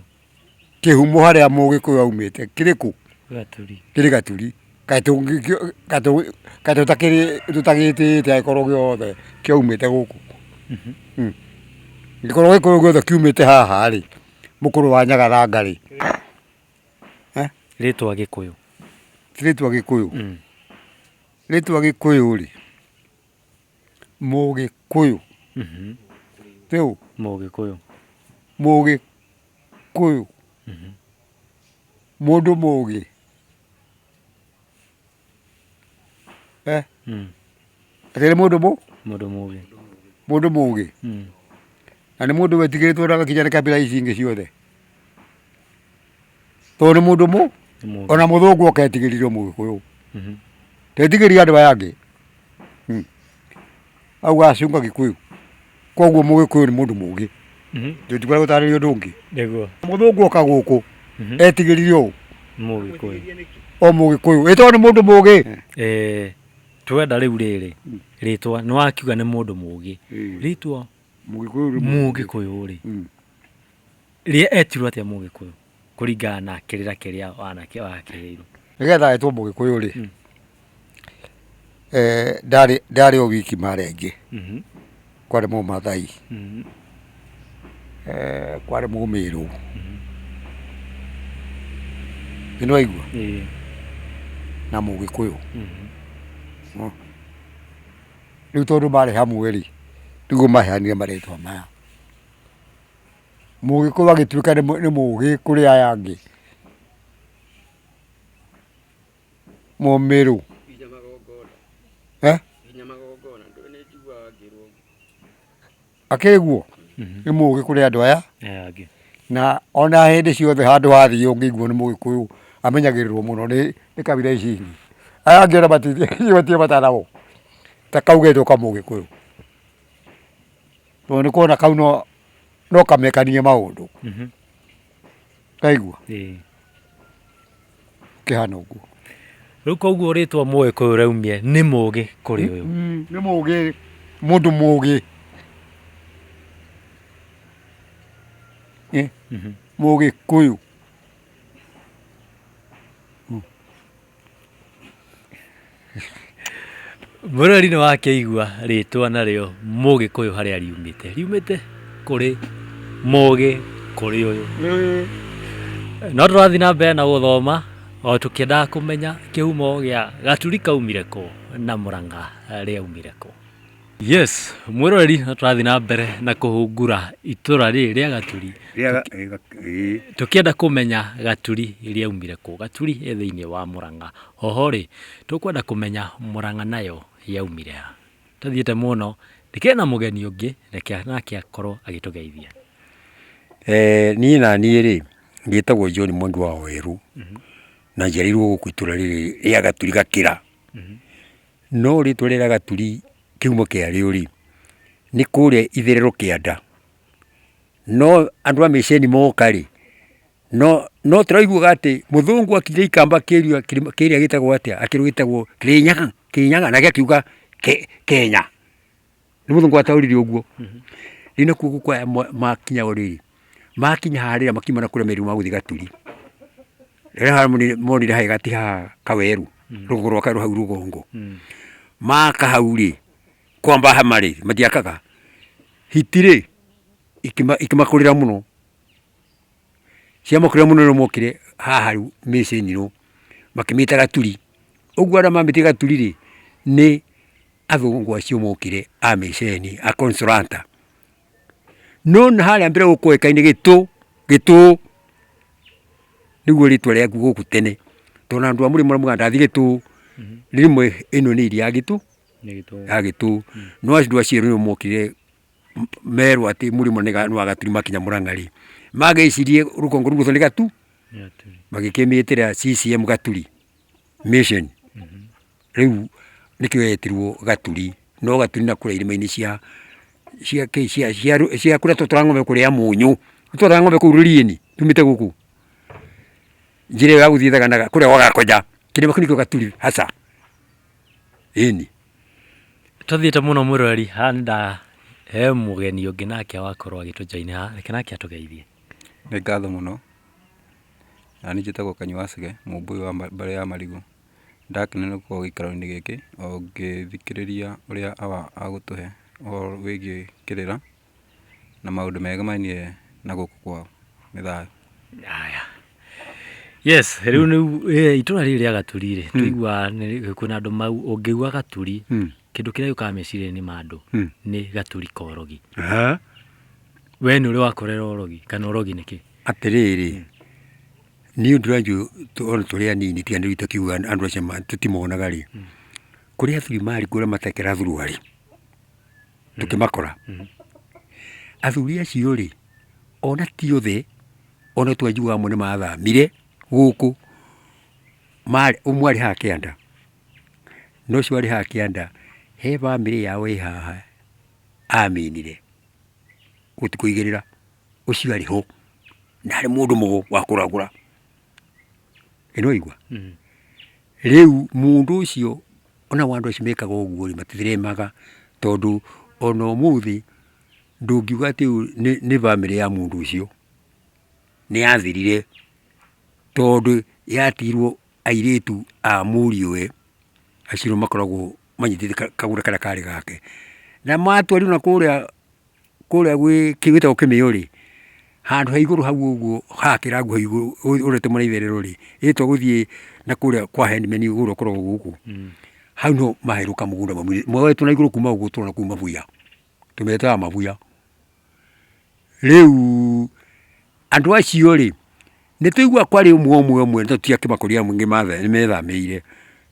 Kĩhumo harĩa mũgĩkũyũ aumĩte kĩrĩ kũ? Gaturi. Kĩrĩ Gaturi. Kaĩ kaĩ tũtagĩtĩĩte angĩkorwo gĩothe kĩaumĩte gũkũ? Angĩkorwo gĩkũyũ gĩothe kiumĩte haha rĩ, mũkũrũ wa Nyagathanga rĩ, Rĩtwa Gĩkũyũ. Ti rĩtwa Gĩkũyũ? Rĩtwa Gĩkũyũ rĩ, Mũgĩkũyũ. Rĩu? Mũgĩkũyũ. Mũgĩkũyũ. Mũndũ mũgĩ. Eh? Atĩ nĩ mũndũ mũ? Mũndũ mũgĩ. Mũndũ mũgĩ. Na nĩ mũndũ wetigĩrĩtwo na agakinya nĩ kabira ici ingĩ ciothe. Tondũ nĩ mũndũ mũ? Ona mũthũngũ oka etigĩrire mũgĩkũyũ. Ndetigĩrire andũ aya angĩ. Auga acunga Gĩkũyũ. Koguo mũgĩkũyũ nĩ mũndũ mũgĩ. Tũtikwenda gũtarĩria ũndũ ũngĩ. Nĩguo. Mũthũngũ oka gũkũ etigĩrire ũũ? Mũgĩkũyũ. O mũgĩkũyũ. Ĩ tondũ nĩ mũndũ mũgĩ. Twenda rĩu rĩrĩ, rĩtwa nĩ wakiuga nĩ mũndũ mũgĩ. Rĩtwa mũgĩkũyũ rĩ, rĩa etirwo atĩa mũgĩkũyũ kũringana na kĩrĩra kĩrĩa wakĩrĩirwo? Nĩgetha etwo mũgĩkũyũ rĩ, ndarĩ ndarĩ o wiki marĩ aingĩ, kwarĩ mũmathai, kwarĩ mũmĩrũ, nĩ waigua? Na mũgĩkũyũ. Rĩu tondũ marĩ hamwe rĩ, nĩguo maheanire marĩtwa maya. Mũgĩkũyũ agĩtuĩka nĩ mũgĩ kũrĩ aya angĩ. Mũmĩrũ. Eh? Akĩrĩ guo? Nĩ mũgĩ kũrĩ andũ aya. Aya angĩ. Na ona hĩndĩ ciothe handũ hathiĩ ũngĩigua nĩ mũgĩkũyũ amenyagĩrĩrwo mũno nĩ kabira ici ingĩ. Aya angĩ ona matirĩ bata nao. Ta kau getwo kamũgĩkũyũ. Tondũ nĩ kuona kau no kamekanie maũndũ. Waigua? Ĩĩ. Kĩhana ũguo. Rĩu koguo rĩtwa mũgĩkũyũ rĩaumire nĩ mũgĩ kũrĩ ũyũ. Nĩ mũgĩ, mũndũ mũgĩ. Mũgĩkũyũ. Mwĩroreri nĩ wakĩigua rĩtwa narĩo Mũgĩkũyũ harĩa riumĩte. Riumĩte kũrĩ mũgĩ kũrĩ ũyũ. No tũrathiĩ na mbere na gũthoma o tũkĩendaga kũmenya kĩhumo gĩa Gaturi kaumire kũ na Mũrang'a rĩaumire kũ. Yes, mwĩroreri no tũrathiĩ na mbere na kũhungura itũra rĩrĩ rĩa Gaturi tũkĩenda kũmenya Gaturi rĩaumire kũ. Gaturi ĩ thĩinĩ wa Mũrang'a. Oho rĩ, tũkwenda kũmenya Mũrang'a nayo yaumire ha. Tũthiĩte mũno, ndĩkĩrĩ na mũgeni ũngĩ, reke nake akorwo agĩtũgeithia. Niĩ naniĩ rĩ, njĩtagwo John Mwangi wa Wawerũ, na njiarĩirwo gũkũ itũra rĩrĩ rĩa Gaturi Gakĩra. No rĩtwa rĩrĩa Gaturi kĩhumo kĩarĩo rĩ, nĩ kũrĩa itherero kĩanda. No andũ a mĩceni moka rĩ, no no tũraiguaga atĩ mũthũngũ akinyire ikamba akĩũria kĩrĩma kĩrĩa gĩtagwo atĩa, akĩrwo gĩtagwo Kĩrĩnyaga, Kĩrĩnyaga nake akiuga Kenya. Nĩ mũthũngũ wataũrire ũguo. Rĩu nakuo gũkũ aya makinya rĩ, makinya harĩa makiuma na kũrĩa merirwo magũthiĩ Gaturi. Rĩrĩa monire hega ti haha kawerũ, rũgongo rwa kawerũ hau rũgongo. Maka hau rĩ, kwamba hama rĩ, matiakaga. Hiti rĩ, ikĩmakũrĩra mũno. Ciamakũrĩra mũno nĩrĩo mokire haha rĩu mĩcĩni makĩmĩta Gaturi. Ũguo arĩa mamĩtire Gaturi rĩ, nĩ athũngũ acio mokire a mĩceni, a Consolata. No na harĩa mbere gũkũĩkaine gĩtũ, gĩtũ nĩguo rĩtwa rĩaku gũkũ tene. Tondũ andũ a mũrĩmo maugaga ndathiĩ gĩtũ, rĩmwe ĩno nĩ iria ya gĩtũ, ya gĩtũ. No andũ acio rĩu mokire merwo atĩ mũrĩmo nĩ wa Gaturi makinya Mũrang'a rĩ, magĩcirie rũgongo rũu rwothe nĩ Gatu, magĩkĩmĩtĩra CCM Gaturi Mission. Rĩu nĩkĩo yetirwo Gaturi, no Gaturi na kũrĩa irĩma-inĩ cia cia kĩ cia cia cia kũrĩa twatwaraga ng'ombe kũrĩa mũnyũ, nĩtwatwaraga ng'ombe kũu rũriĩ-inĩ tumĩte gũkũ, njĩra ĩyo ya gũthiĩ Thaganaga kũrĩa gwa Gakonja, kĩrĩma kĩu nĩkĩo Gaturi hasa, ĩni. Tũthiĩte mũno mwĩroreri haha nĩ nda he mũgeni ũngĩ nake wakorwo agĩtũ join haha, reke nake atũgeithie. Nĩ ngatho mũno, na niĩ njĩtagwo Kanyua Wacege, mũmbũi wa mbarĩ ya Marigũ. Ndakena nĩ gũkorwo gĩikaro-inĩ gĩkĩ o ngĩthikĩrĩria ũrĩa awa agũtũhe ũhoro wĩgiĩ kĩrĩra na maũndũ megemainie na gũkũ kwao. Nĩ thayũ. Haya. Yes, rĩu nĩ itũra rĩrĩ rĩa Gaturi rĩ, tũiguaga kwĩna andũ mau ũngĩigua Gaturi, kĩndũ kĩrĩa gĩũkaga meciria-inĩ ma andũ nĩ Gaturi ka ũrogi. We nĩ ũrĩ wakorera ũrogi kana ũrogi nĩ kĩ? Atĩrĩrĩ, Niĩ ndĩranjua ona tũrĩ anini tiga nĩ rĩu itakiuga andũ acio tũtimonaga rĩ, kũrĩ athuri marĩ kuo arĩa matekĩra thuruarĩ, tũkĩmakora. Athuri acio rĩ, ona ti othe, ona twanjiguaga amwe nĩ mathamire gũkũ, marĩ ũmwe arĩ haha kĩanda, na ũcio arĩ haha kĩanda, he bamĩrĩ yao ĩ haha aminire, gũtikũigĩrĩra, ũcio arĩ ho. Na arĩ mũndũ mũgo wa kũragũra. Ĩ nĩwaigua? Rĩu mũndũ ũcio ona andũ acio mekaga ũguo rĩ, matitheremaga tondũ ona ũmũthĩ ndũngiuga atĩ ũyũ nĩ bamĩrĩ ya mũndũ ũcio. Nĩ yathirire tondũ yatigirwo airĩtu a mũriũwe acio nĩo makoragwo manyitĩte kagũnda karĩa karĩ gake. Na matwarirwo na kũrĩa kũrĩa gwĩ kĩndũ gĩtagwo kĩmĩo rĩ, handũ ha igũrũ hau ũguo haha kĩrango hau igũrũ ũrorete mwena wa itherero rĩ, ĩtwa gũthiĩ na kũrĩa kwa headman ũrĩa ũkoragwo gũkũ, hau nĩho maheirwo kamũgũnda moetwo na igũrũ kuma gũkũ tũrona kũu mabuya, tũmetaga mabuya. Rĩu andũ acio rĩ, nĩ tũiguaga kwarĩ ũmwe ũmwe ũmwe no tũtiakĩmakorire amu aingĩ nĩ methamĩire.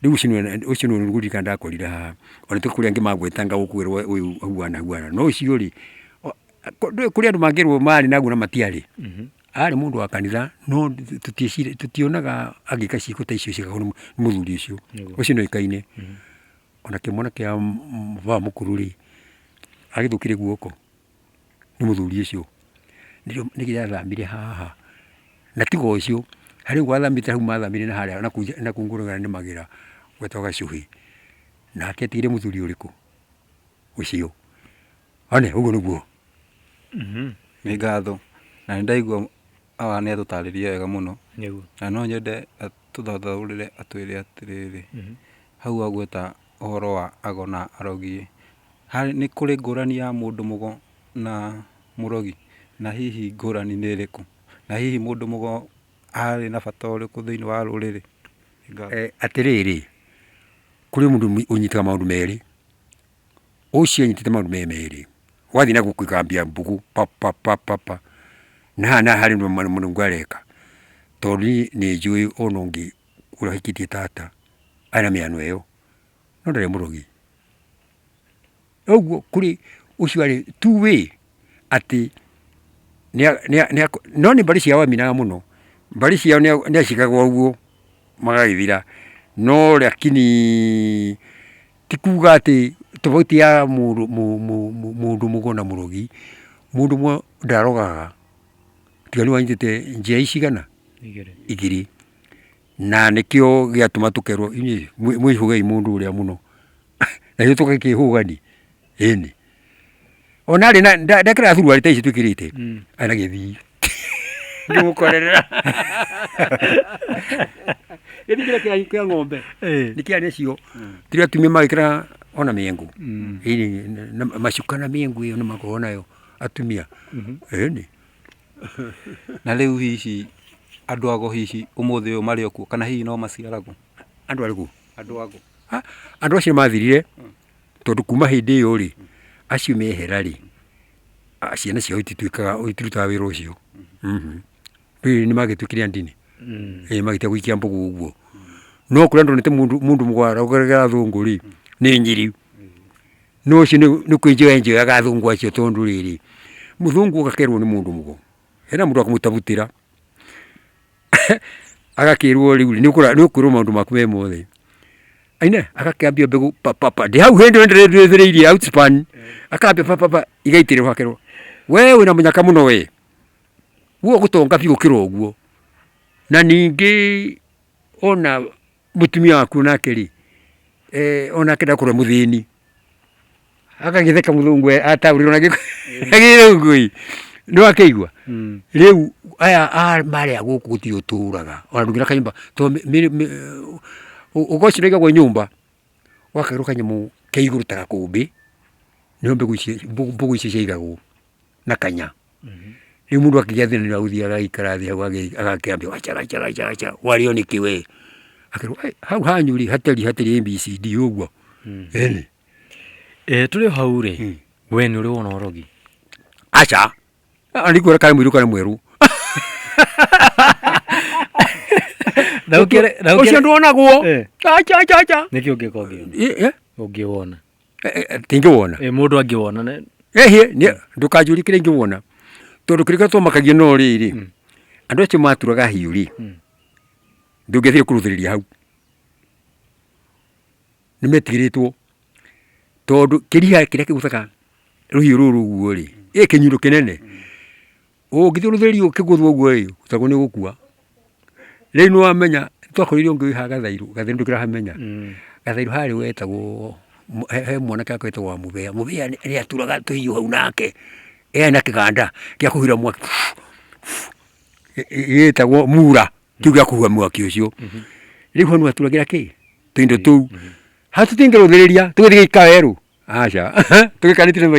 Rĩu ũcio nĩwe ũcio nĩwe ngũririkana ndakorire haha, ona kũrĩ angĩ magwetanga gũkũ ũyũ huana huana, no ũcio rĩ, ndũĩ kũrĩ andũ mangĩrwo marĩ naguo na matiarĩ. Arĩ mũndũ wa kanitha no tũtionaga agĩka ciĩko ta icio ciĩkagwo nĩ mũthuri ũcio, ũcio nĩ oĩkaine. Ona kĩmwana kĩa baba mũkũrũ rĩ, agĩthũkire guoko. nĩ mũthuri ũcio, nĩkĩo athamire haha, na tiga ũcio, harĩ ũguo athamĩte hau mathamire na harĩa nakũu ngũrũwe nĩmagĩra gwetagwo Gacũhĩ, nake atigire mũthuri ũrĩkũ? Ũcio. One ũguo nĩguo. Nĩ ngatho, na nĩ ndaigua awa nĩ atũtarĩria wega mũno, na no nyende atũthathaũrĩre atwĩre atĩrĩrĩ, hau agweta ũhoro wa ago na arogi ĩ, nĩ kũrĩ ngũrani ya mũndũ mũgo na mũrogi? Na hihi ngũrani nĩ ĩrĩkũ? Na hihi mũndũ mũgo arĩ na bata ũrĩkũ thĩinĩ wa rũrĩrĩ? Atĩrĩrĩ, kũrĩ mũndũ ũnyitaga maũndũ merĩ, ũcio anyitĩte maũndũ me merĩ, wathiĩ na gũkũ ikambia mbũgũ pa pa pa pa pa, na haha na harĩ ũndũ areka, tondũ niĩ nĩ njũĩ ona ũngĩ ũrĩa ũhikĩtie tata arĩ na mĩano ĩyo, no ndarĩ mũrogi. Ũguo kũrĩ ũcio arĩ two way atĩ no nĩ mbarĩ ciao aminaga mũno, mbarĩ ciao nĩ acikaga ũguo magagĩthira, no lakini ti kuga atĩ tofauti ya mũndũ mũgo na mũrogi, mũndũ mũgo ndarogaga, tiga nĩ wanyitĩte njĩa cigana? Igĩrĩ. Na nĩkĩo gĩatũma tũkerwo inyuĩ mwĩhũgei mũndũ ũrĩa mũno. Na ithuĩ tũgakĩhũgani ĩni. Ona arĩ na ndekĩraga suruarĩ ta ici twĩkĩrĩte arĩ na gĩthii ngĩmũkorerera gĩthii kĩrĩa kĩa kĩa ng'ombe nĩ kĩarĩ nacio tiga atumia magĩkĩra ona mĩengo ĩni na macuka na mĩengo ĩyo nĩ makoragwo nayo atumia ĩni. Na rĩu hihi andũ ago hihi ũmũthĩ ũyũ marĩ o kuo kana hihi no maciaragwo? Andũ arĩkũ? Andũ ago. Andũ acio mathirire tondũ kuma hĩndĩ ĩyo rĩ, acio mehera rĩ, ciana ciao itituĩkaga itirutaga wĩra ũcio. Rĩu nĩ magĩtuĩkire a ndini, ĩĩ magĩtiga gũikia mbũgũ ũguo. No kũrĩa ndonete mũndũ mũndũ mũgũ athũngũ rĩ, nĩ Nyĩrĩ. No ũcio nĩ kwĩnjoya enjoyaga athũngũ acio tondũ rĩrĩ, mũthũngũ agakerwo nĩ mũndũ mũgo, hena mũndũ wa kũmũtabutĩra. Agakĩrwo rĩu nĩ ũkwĩrwo maũndũ maku me mothe. Aine agakĩambia mbegũ pa pa pa ndĩ hau hĩndĩ ĩyo ndĩrĩthĩrĩirie outspan akambia pa pa pa igaitĩrĩrwo akerwo we wĩna mũnyaka mũno we, we ũgũtonga biũ gũkĩra ũguo. Na ningĩ ona mũtumia waku onake rĩ, onake ndakorwo e mũthĩni. Agagĩtheka mũthũngũ ataũrĩrwo na gĩthũngũ ĩ, nĩwakĩigua? Rĩu aya marĩ a gũkũ gũtirĩ ũtũraga ona ndũngĩona kanyũmba tondũ ũgo ũcio ũigagwo nyũmba, wakagĩrwo kanyamũ ke igũrũ ta gakũmbĩ, nĩho mbegũ icio mbũgũ icio ciaigagwo na kanya. Rĩu mũndũ akĩgĩa thĩna nĩ agũthiĩ agaikara thĩ hau agakĩambia wacha wacha wacha wacha warĩo nĩkĩ we? Akerwo hau hanyu rĩ hatariĩ hatariĩ ABCD ũguo. Ĩni. Tũrĩ o hau rĩ, we nĩ ũrĩ wona ũrogi? Aca, ndikuona kana mũirũ kana mwerũ. Ũcio ndwonagwo. Aca aca aca. Nĩkĩ ũngĩka ũngĩwona? Ũngĩwona. Tingĩwona. Mũndũ angĩwona. Ĩhĩ, ndũkanjũrie kĩrĩa ingĩwona tondũ kĩrĩa gĩtũmakagia no rĩrĩ, andũ acio maturaga hiũ rĩ, ndũngĩathire kũrũthĩrĩria hau. Nĩ metigĩrĩtwo tondũ kĩriha kĩrĩa kĩgũthaga rũhiũ rũrũ ũguo rĩ, ĩ kĩnyundo kĩnene, ũngĩthiĩ ũrũthĩrĩrie ũkĩgũthwo ũguo ĩ, tondũ nĩ ũgũkua. Rĩu nĩ wamenya twakorire ũngĩ wĩ haha Gathairũ, Gathairũ ndũkĩrahamenya, Gathairũ harĩ wetagwo he mwanake wetagwo Wamũbea, Mũbea nĩ aturaga tũhiũ hau nake, ena kĩganda gĩa kũhuhĩra mwaki gĩtagwo mura. Kĩu gĩa kũhuha mwaki ũcio. Rĩu hau nĩwaturagĩra kĩ? Tũindo tũu. Hau tũtingĩrũthĩrĩria tũgĩthiĩ gũikara werũ, aca tũgĩikarĩtio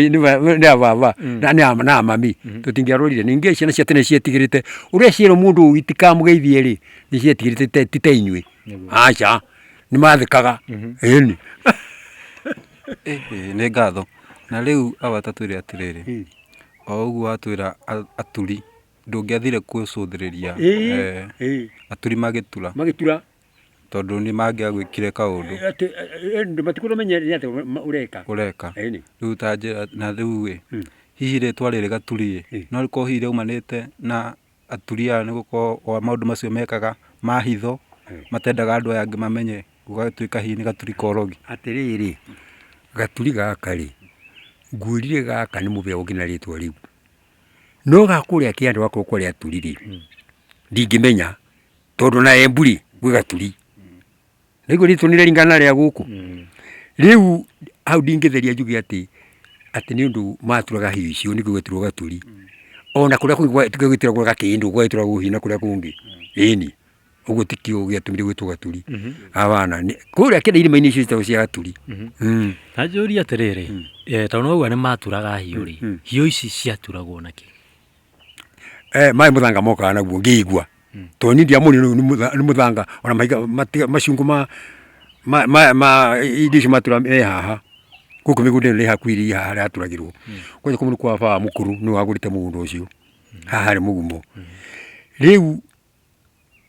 nĩ a baba na nĩ a mami tũtingĩarorire. Ningĩ ciana cia tene cietigĩrĩte ũrĩa cierwo mũndũ ũyũ itikamũgeithie rĩ, nĩ cietigĩrĩte ti ta inyuĩ, aca nĩ mathekaga ĩni. Nĩ ngatho. Na rĩu awa ta twĩre atĩrĩrĩ, o ũguo watwĩra aturi Ndũngĩathire kũcũthĩrĩria aturi magĩtura. Magĩtura. Tondũ nĩ mangĩagwĩkire kaũndũ. Matikũmenya nĩ atĩa ũreka. Ũreka. Rĩu ta njĩra, na rĩu ĩ, hihi rĩtwa rĩrĩ gaturi ĩ, no rĩkorwo hihi rĩaumanĩte na aturi aya nĩ gũkorwo wa maũndũ macio mekaga ma hitho, matendaga andũ aya angĩ mamenye, gũgatuĩka hihi nĩ gaturi ka ũrogi. Atĩrĩrĩ, gaturi gaka rĩ, ngwĩrire gaka nĩ mũbĩa ũngĩ na rĩtwa rĩu. No ga kũrĩa kĩanda gwakorwo kwarĩ aturi rĩ, ndingĩmenya tondũ ona Embu rĩ, gwĩ gaturi. Nĩguo rĩtwa nĩ rĩraringana na rĩa gũkũ. Rĩu hau ndingĩtheria njuge atĩ, atĩ nĩ ũndũ maturaga hiũ icio nĩkĩo gwetirwo gaturi. Ona kũrĩa kũngĩ gwĩtagwo gakĩndũ gwetagwo hiũ na kũrĩa kũngĩ, ĩni. Ũguo tikĩo gĩatũmire gwĩtwo Gaturi. Abana kũrĩa kĩanda irĩma-inĩ icio ciĩtagwo cia Gaturi. Na njũrie atĩrĩrĩ, tondũ nĩwauga nĩ maturaga hiũ rĩ, hiũ ici ciaturagwo na kĩ? Maĩ mũthanga mokaga naguo ngĩigua. Tondũ niĩ ndiamonire rĩu nĩ mũthanga ona mahiga macungũ ma ma indo icio matura me haha. Gũkũ mĩgũnda ĩno ĩ hakuhĩ ĩrĩa ĩ haha harĩa haturagĩrwo. Kwanja kũu nĩ kwa baba mũkũrũ nĩwe wagũrĩte mũgũnda ũcio. Haha harĩ mũgumo. Rĩu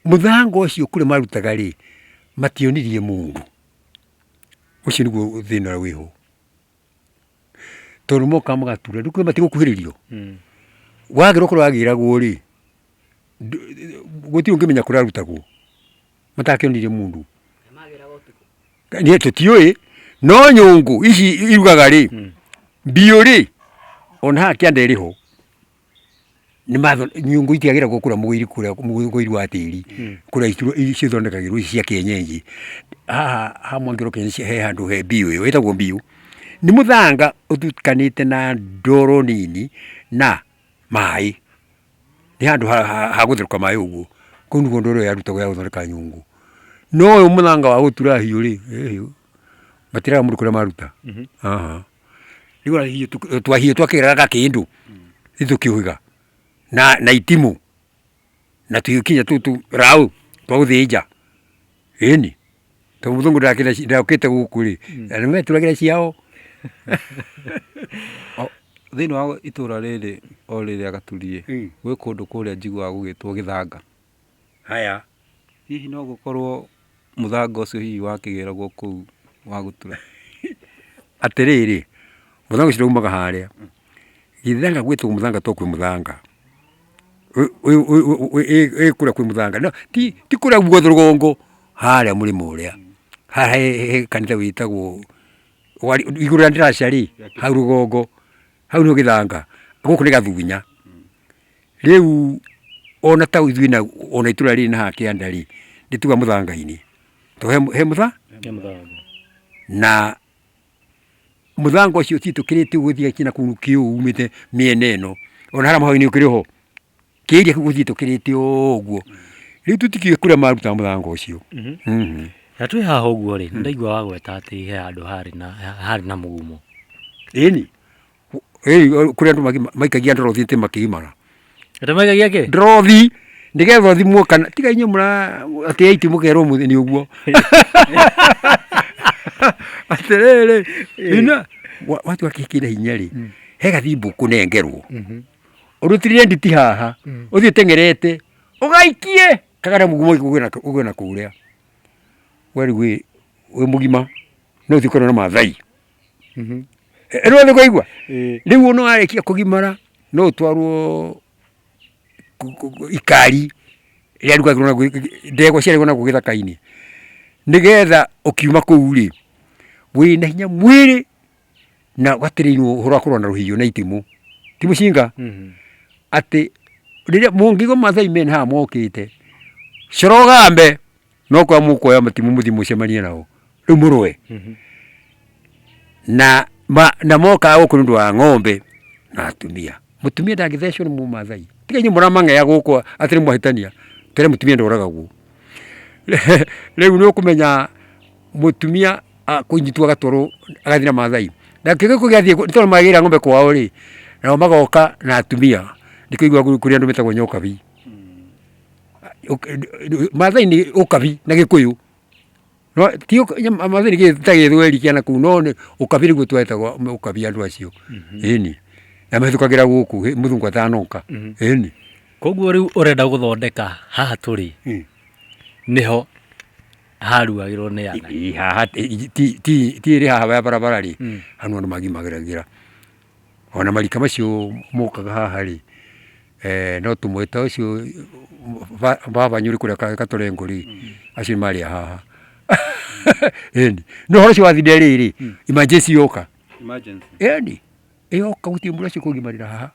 mũthanga ũcio kũrĩa marutaga rĩ, mationirie mũndũ. Ũcio nĩguo thĩna ũrĩa wĩho. Tondũ mokaga magatura, rĩu kwĩ matigũkuhĩrĩrio. Wagĩrwo kũrĩa wagĩragwo rĩ, gũtirĩ ũngĩmenya kũrĩa arutagwo. Matakĩonirie mũndũ. Niĩ tũtiũĩ, no nyũngũ ici irugaga rĩ, mbiũ rĩ, ona haha kĩanda ĩrĩ ho. Nyũngũ itiagĩragwo kũrĩa mũgũiri kũrĩa mũgũiri wa tĩri, kũrĩa cithondekagĩrwo ici cia kĩenyenji. Haha ha Mwangĩro he handũ he mbiũ ĩyo ĩtagwo mbiũ. Nĩ mũthanga ũtukanĩte na ndoro nini na maĩ. Nĩ handũ ha gũtherũka maĩ ũguo. Kũu nĩkuo ndoro ĩyo yarutagwo ya gũthondeka nyũngũ. No ũyũ mũthanga wa gũtura hiũ rĩ, matiraga mũndũ kũrĩa maruta. Rĩu ona hiũ twahiũ twakĩgeraga gakĩndũ ithuĩ tũkĩũhĩga na itimũ na tũhiũ kinya tũtũ raũ twa gũthĩnja ĩni, tondũ mũthũngũ ndokĩte gũkũ rĩ, na nĩ meturagĩra ciao. Thĩinĩ wa itũra rĩrĩ o rĩrĩa Gaturi ĩ, gwĩ kũndũ kũrĩa njiguaga gũgĩtwo Gĩthanga. Haya. Hihi no gũkorwo mũthanga ũcio hihi wakĩgĩragwo kũu wa gũtura? Atĩrĩrĩ, mũthanga ũcio ndaumaga harĩa. Gĩthanga gwĩtagwo mũthanga tondũ kwĩ mũthanga. Ĩ kũrĩa kwĩ mũthanga. No ti ti kũrĩa guothe rũgongo, harĩa mũrĩmo ũrĩa. Haha he kanitha wĩtagwo igũrũ rĩa ndaraca rĩ, hau rũgongo, hau nĩho gĩthanga. Gũkũ nĩ gathunya. Rĩu ona ta ithuĩ na ona itũra rĩrĩ na haha kĩanda rĩ, nĩ tuga mũthanga-inĩ, tondũ he mũtha He mũthanga. Na mũthanga ũcio ti tũkĩrĩte ũguo gũthiĩ kinya kũu kĩũ umĩte mĩena ĩno, ona harĩa mũhaka-inĩ ũkĩrĩ ho, kĩria kĩu gũthiĩ tũkĩrĩte ũguo. Rĩu tũtikĩũĩ kũrĩa marutaga mũthanga ũcio. Na twĩ haha ũguo rĩ, nĩndaigua wagweta atĩ he handũ harĩ na harĩ na mũgumo. Ĩni. Kũrĩ andũ maikagia ndorothi atĩ makĩgimara. Atĩ maikagia kĩ? Ndorothi nĩgetha ũthimwo kana tiga inyuĩ mũra atĩ eight mũkerwo nĩ ũguo. Atĩrĩrĩ, ina watua kĩĩ kĩna hinya rĩ, he gathimbo ũkũnengerwo, ũrutĩrĩre nditi haha, ũthiĩ ũteng'erete, ũgaikie kagere mũgumo ũgĩe na kũrĩa. We rĩu wĩ mũgima no ũthiĩ ũkorane na Maathai. Rĩu nĩ kũigua rĩu ona warĩkia kũgimara no ũtwarwo ikari rĩrĩa rĩrugagĩrwo na ndegwa ciarĩagwo nakũu gĩthaka-inĩ, nĩgetha ũkiuma kũu rĩ, wĩna hinya mwĩrĩ na ũgatĩrĩirwo ũhoro wa kũrũa na rũhiũ na itimũ, ti mũcinga? Atĩ rĩrĩa mũngĩigua Maathai mena haha mokĩte, coro ũgambe. No kwa mũkuoya matimũ mũthiĩ mũcemanie nao rĩu mũrũe. Na ma, na mokaga gũkũ nĩ ũndũ wa ng'ombe na atumia. Mũtumia ndangĩthecwo nĩ mũmathai. Tiga inyuĩ mũramang'ea gũkũ atĩ nĩ mwahĩtania. Tene mũtumia ndoragagwo. Rĩu nĩ ũkũmenya mũtumia kũnyitwo agatwarwo agathiĩ na mathai. Nakĩo gĩkũ gĩathiĩ nĩ tondũ magĩra ng'ombe kwao rĩ, nao magoka na atumia. Nĩkĩo ũiguaga kũrĩ andũ metagwo nyokabi. Maathai nĩ ũkabi na gĩkũyũ. No ti Maathai nĩ ta gĩthweri kĩa nakũu no nĩ ũkabi nĩguo twetagwo ũkabi andũ acio. Ĩni. Na mahĩtũkagĩra gũkũ mũthũngũ atanoka. Ĩni. Koguo rĩu ũrenda gũthondeka haha tũrĩ nĩho haruagĩrwo nĩ ana. Ĩ haha ti ĩrĩ haha ya barabara rĩ, hau nĩho andũ magimagĩra. Ona marika macio mokaga haha rĩ, no tũmwe ta ũcio baba wanyu ũrĩ kũrĩa Gatorengo rĩ, acio nĩ marĩ a haha. Ĩni, no ũhoro ũcio wathire rĩrĩ, emergency yoka. Ĩni, yoka gũtirĩ mũndũ ũcio ũkũgimarĩra haha.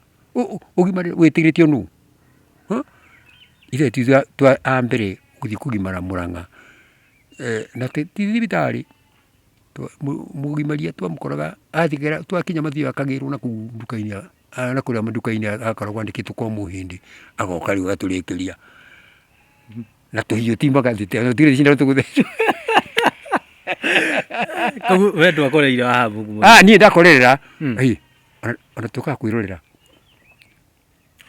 Ũgimarĩre wĩtigĩrĩtio nũ? Ithuĩ ti ithuĩ a mbere gũthiĩ kũgimara Mũrang'a, na ti thibitarĩ. Mũgimaria twamũkoraga athigara twakinya mathiaga akagĩrwo nakũu nduka-inĩ na kũrĩa nduka-inĩ akoragwo andĩkĩtwo kwa mũhĩndĩ, agoka rĩu agatũrĩkĩria. Na tũhiũ ti magathi tũtirĩ cindano tũgũthecwo. Koguo we ndwakoreire haha mũgumo? Ah, niĩ ndakorerera. Ĩ, ona tũkaga kwĩrorera.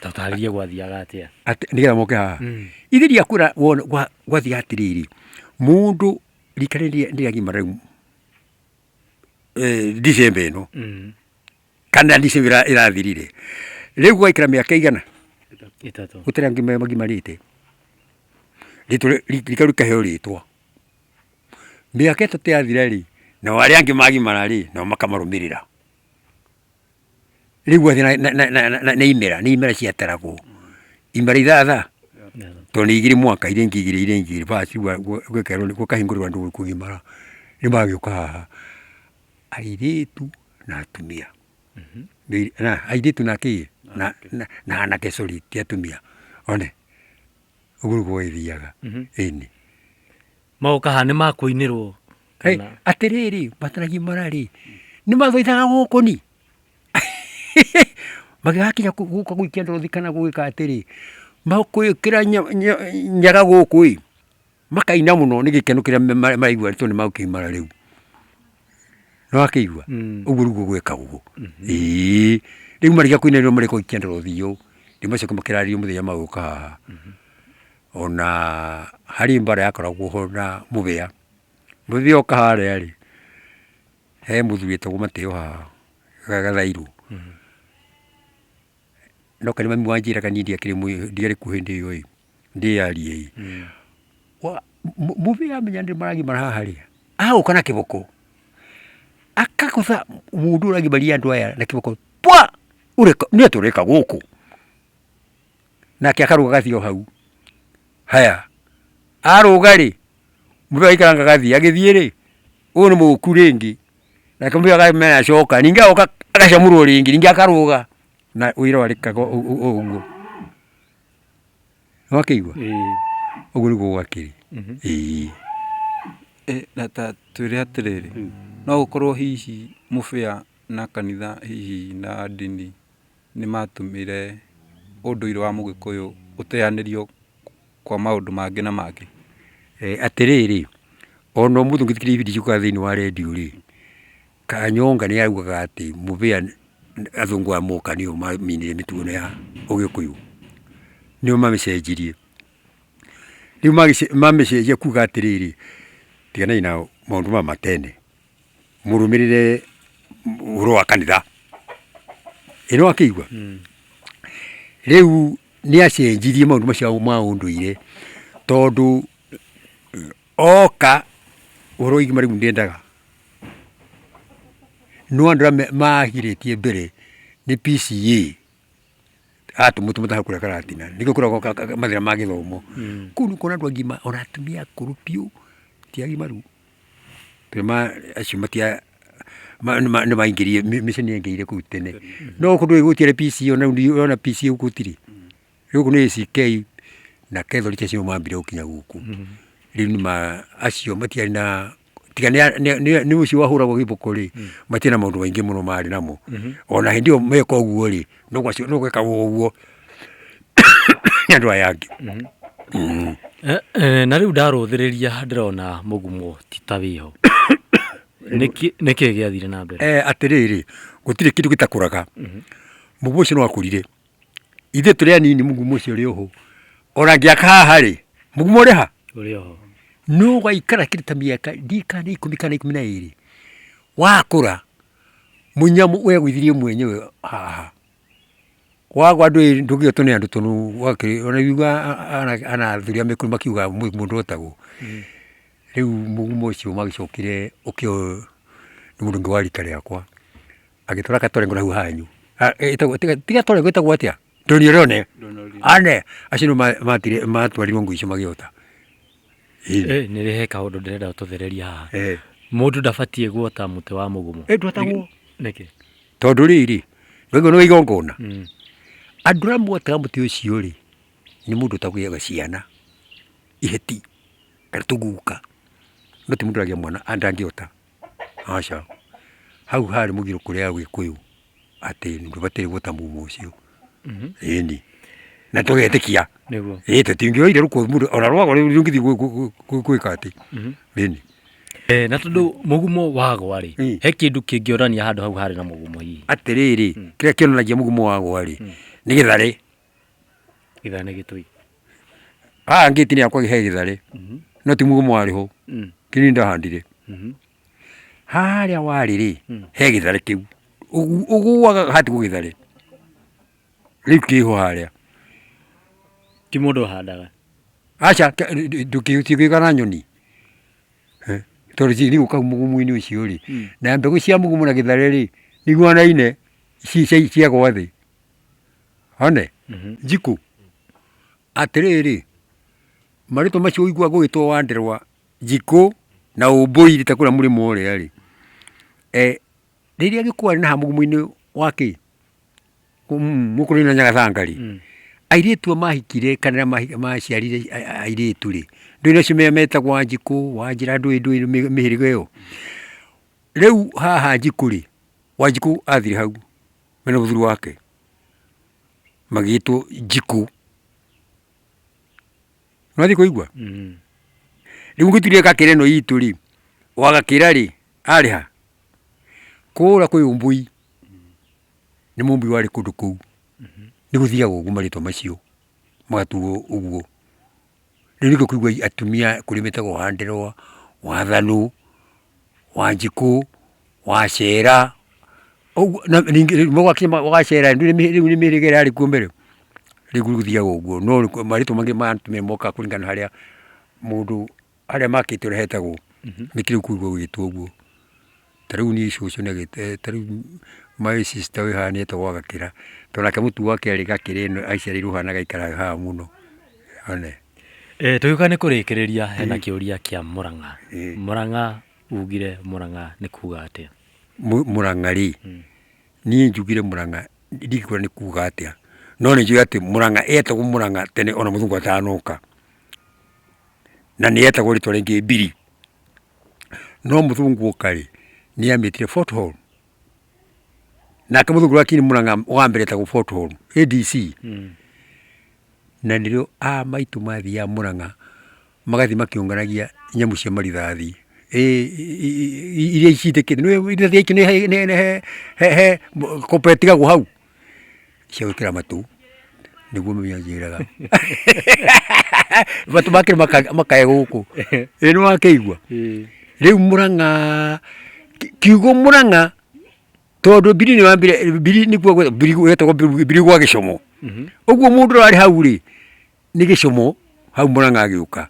Tatarĩrie gwathiaga atĩa. Atĩ nĩgetha moke haha. Ithe ndiakwĩra wona gwathiaga atĩrĩrĩ, mũndũ rika rĩrĩa rĩagimara rĩu December ĩno kana December ĩrathirire, rĩu gwaikara mĩaka ĩigana? 3. Gũtirĩ angĩ magimarĩte. Rĩtwa rika rĩu rĩkaheo rĩtwa. Mĩaka 3 yathira rĩ, nao arĩa angĩ magimara rĩ, nao makamarũmĩrĩra. Rĩu gwathiĩ na imera, nĩ imera ciataragwo. Imera ithatha, tondũ nĩ igĩrĩ mwaka, iria ingĩ igĩrĩ, iria ingĩ igĩrĩ, basi rĩu gũkahingũrĩrwo andũ kũgimara. Rĩu magagĩũka haha, airĩtu na atumia. Airĩtu na kĩ? Na anake sorry ti atumia. One, ũguo nĩguo gwagĩthiaga, ĩni. Magoka haha nĩ makũinĩrwo kana? Atĩrĩrĩ, matanagimara rĩ, nĩ mathaithaga gũkũ ni? Magĩgakinya gũka gũikia ndothi kana gwĩka atĩrĩ, makwĩkĩra nyaga gũkũ ĩ, makaina mũno nĩ gĩkeno kĩrĩa maraigua tondũ nĩ magũkĩgimara rĩu. Nĩ wakĩigua? Ũguo nĩguo gwĩkagwo. Ĩĩ, rĩu marĩkia kũina nĩrĩo marĩkia gũikia ndorothi ĩyo, rĩu macoke makĩrarĩrio mũthenya magũka haha. Ona harĩ mbara yakoragwo ho na mũbĩa, mũbĩa oka harĩa rĩ, he mũthuri wetagwo Mateo haha Gathairũ, no kana mami wanjĩraga niĩ ndiakĩrĩ ndiarĩ kuo hĩndĩ ĩyo ĩ, ndĩyarie ĩ, mũbĩa amenya nĩ maragimara haha rĩ, agoka na kĩboko, akagũtha mũndũ ũyũ ũragimaria andũ aya na kĩboko pwa! Ũreka nĩ atĩa ũreka gũkũ? Nake akarũga agathiĩ o hau. Haya, arũga rĩ, mũndũ agaikaranga agathiĩ, agĩthiĩ rĩ, ũyũ nĩ mũku rĩngĩ, nake mũndũ akamenya acoka, ningĩ agoka agacamũrwo rĩngĩ, ningĩ akarũga, na wĩra warĩkaga o ũguo. Nĩwakĩigua? Ũguo nĩguo gwakĩrĩ. Ĩĩ. Na ta twĩre atĩrĩrĩ, no gũkorwo hihi mũbĩa na kanitha hihi na ndini nĩ matũmire ũndũire wa mũgĩkũyũ ũteanĩrio kwa maũndũ mangĩ na mangĩ? Atĩrĩrĩ, ona ũmũthĩ ũngĩthikĩrĩria ibindi ciũkaga thĩinĩ wa rendio rĩ, Kanyonga nĩ augaga atĩ Mũbĩa athũngũ aya moka nĩo maminire mĩtugo ĩno ya ũgĩkũyũ, nĩo mamĩcenjirie. Rĩu mamĩcenjia kuga atĩrĩrĩ, tiganai na maũndũ maya ma tene. Mũrũmĩrĩre ũhoro wa kanitha. Ĩ nĩwakĩigua? Rĩu nĩ acenjirie maũndũ macio ma ũndũire tondũ oka ũhoro wa igima rĩu ndendaga. No andũ arĩa magirĩtie mbere nĩ PCEA atũmũtũmĩte hau kũrĩa karatina nĩkĩo kũragwo mathĩna ma gĩthomo. Kũu nĩ ũkuona andũ agima ona atumia akũrũ biũ ti agimaru. Acio matia nĩ maingĩrire mĩciĩ nĩ yaingĩrire kũu tene. No gũkũ ndũĩ gũtiarĩ PCEA ona rĩu ona PCEA gũtirĩ. Rĩu gũkũ nĩ ACK na Catholic acio nĩo mambire gũkinya gũkũ. Rĩu nĩ ma acio matiarĩ na tiga nĩ ũcio wahũragwo gĩboko rĩ, matiarĩ na maũndũ maingĩ mũno marĩ namo. Ona hĩndĩ ĩyo meka ũguo rĩ, no gwekagwo ũguo nĩ andũ aya angĩ. Na rĩu ndarũthĩrĩria ndĩrona mũgumo ti ta wĩho. Nĩkĩ gĩathire na mbere? Atĩrĩrĩ, gũtirĩ kĩndũ gĩtakũraga. Mũgumo ũcio nĩ wakũrire. Ithuĩ tũrĩ anini mũgumo ũcio ũrĩ oho. Ona ngĩaka haha rĩ, mũgumo ũrĩ ha? Ũrĩ oho. No waikara kĩndũ ta mĩaka ndiũĩ kana nĩ ikũmi kana 12, wakũra, mũnyamũ wegũithirie mwenyewe haha. Wagwa ndũĩ ndũngĩotwo nĩ andũ tondũ ona ũiguaga ana athuri a mĩkũrũ makiuga mũgumo ndwotagwo. Rĩu mũgumo ũcio magĩcokire ũkĩoywo nĩ mũndũ ũngĩ wa rika rĩakwa, agĩtwara Gatorengo na hau hanyu. Ti Gatorengo ĩtagwo atĩa? Ndoniorone. Ane, acio nĩo matwarirwo ngũ icio magĩota. Nĩ he kaũndũ ndĩrenda ũtũthererie haha. Mũndũ ndabatiĩ guota mũtĩ wa mũgumo. Ndwotagwo. Nĩkĩ? Tondũ rĩrĩ, nĩwaigua nĩ wa igongona? Andũ arĩa motaga mũtĩ ũcio rĩ, nĩ mũndũ ũtagĩaga ciana, iheti kana tũguka, no ti mũndũ ũragĩa mwana ndangĩota, aca. Hau harĩ mũgiro kũrĩ agĩkũyũ atĩ ndũbataire guota mumo ũcio, ĩni. Na tũgetĩkia. Nĩguo. Ĩĩ tũtingĩoire rũkũ mũndũ ona rwagwa rĩu rũngĩthiĩ gwĩka atĩ. Ĩni. Eh, na tondũ mũgumo wagwa rĩ, he kĩndũ kĩngĩonania handũ hau harĩ na mũgumo hihi? Atĩrĩrĩ, kĩrĩa kĩonanagia mũgumo wagwa rĩ, nĩ gĩtharĩ. Gĩtharĩ nĩ gĩtũi. Haha ngĩti-inĩ yakwa he gĩtharĩ, no ti mũgumo warĩ ho, kĩu nĩ ndahandire. Harĩa warĩ rĩ, he gĩtharĩ kĩu, ũgũaga hatigwo gĩtharĩ, rĩu kĩho harĩa. Ti mũndũ ũhandaga? Aca, ndũngĩgĩa na nyoni, tondũ cirĩgũka hau mũgumu-inĩ ũcio rĩ, na mbegũ cia mũgumu na gĩtharĩ rĩ, nĩ ihuanaine ciagwa thĩ. One, njikũ, atĩrĩrĩ, marĩtwa macio ũiguaga gũgĩtwo Wanderwa, Njikũ na Ũmbũi ta kũrĩa mũrĩmo ũrĩa rĩ, rĩrĩa Gĩkũyũ arĩ na haha mũgumu-inĩ wa kĩ, gũkũ na Nyagathanga rĩ, airĩtu aya mahikire kana maciarire airĩtu rĩ, ndũĩ nĩ acio metagwo Wanjikũ, Wanjĩra ndũĩ ndũĩ mĩhĩrĩga ĩyo. Rĩu haha Njikũ rĩ, Wanjikũ athire hau mena mũthuri wake, magĩtwo Njikũ. Nĩwathiĩ kũigua? Rĩu ũngĩtuire gakĩra ĩno itũ rĩ, wagakĩra rĩ, arĩ ha? Kũrĩa kwĩ ũmbũi, nĩ mũmbũi warĩ kũndũ kũu. Nĩ gũthiaga ũguo marĩtwa macio, magatuo ũguo. Rĩu nĩkĩo ũkũigua atumia kũrĩ metagwo Wanderwa, Wathanũ, Wanjikũ, Wacera, ũguo na ningĩ gwakinya Wacera rĩu nĩ mĩhĩrĩga ĩrĩa yarĩ kuo mbere, rĩu gũthiaga ũguo no marĩtwa mangĩ ma atumia mokaga kũringana na harĩa mũndũ harĩa makĩte ũrĩa hetagwo, nĩkĩo rĩu ũkũigua gũgĩtwo ũguo. Ta rĩu niĩ cũcũ nĩ agĩte, ta rĩu my sister wĩ haha nĩ etagwo Gakĩra, tondũ nake mũtu wake arĩ Gakĩra ĩno aciarĩirwo haha na agaikara haha mũno, one. Tũgĩũka nĩ kũrĩkĩrĩria hena kĩũria kĩa Mũrang'a. Mũrang'a ugire Mũrang'a nĩ kuga atĩa? Mũrang'a rĩ, niĩ njugire Mũrang'a ndingĩkwĩra nĩ kuga atĩa, no nĩ njũĩ atĩ Mũrang'a etagwo Mũrang'a tene ona mũthũngũ atanoka, na nĩ etagwo rĩtwa rĩngĩ Mbiri. No mũthũngũ oka rĩ, nĩ amĩtire Fort Hall. Nake mũthũngũ ũrĩa wakinyire Mũrang'a wa mbere etagwo Fort Hall, ADC. Na nĩrĩo a maitũ mathiaga Mũrang'a magathiĩ makĩũnganagia nyamũ cia marithathi. Iria citĩkĩte, nĩũĩ rithathi he he kope ĩtigagwo hau. Cia gwĩkĩra matũ, nĩguo mami anjĩraga. Matũ make makae gũkũ. Ĩ nĩ wakĩigua? Rĩu Mũrang'a, kiugo Mũrang'a tondũ mbiri nĩ wambire, mbiri nĩkuo mbiri yetagwo mbiri gwa gĩcomo. Ũguo mũndũ ũrĩa warĩ hau rĩ, nĩ gĩcomo hau Mũrang'a agĩũka.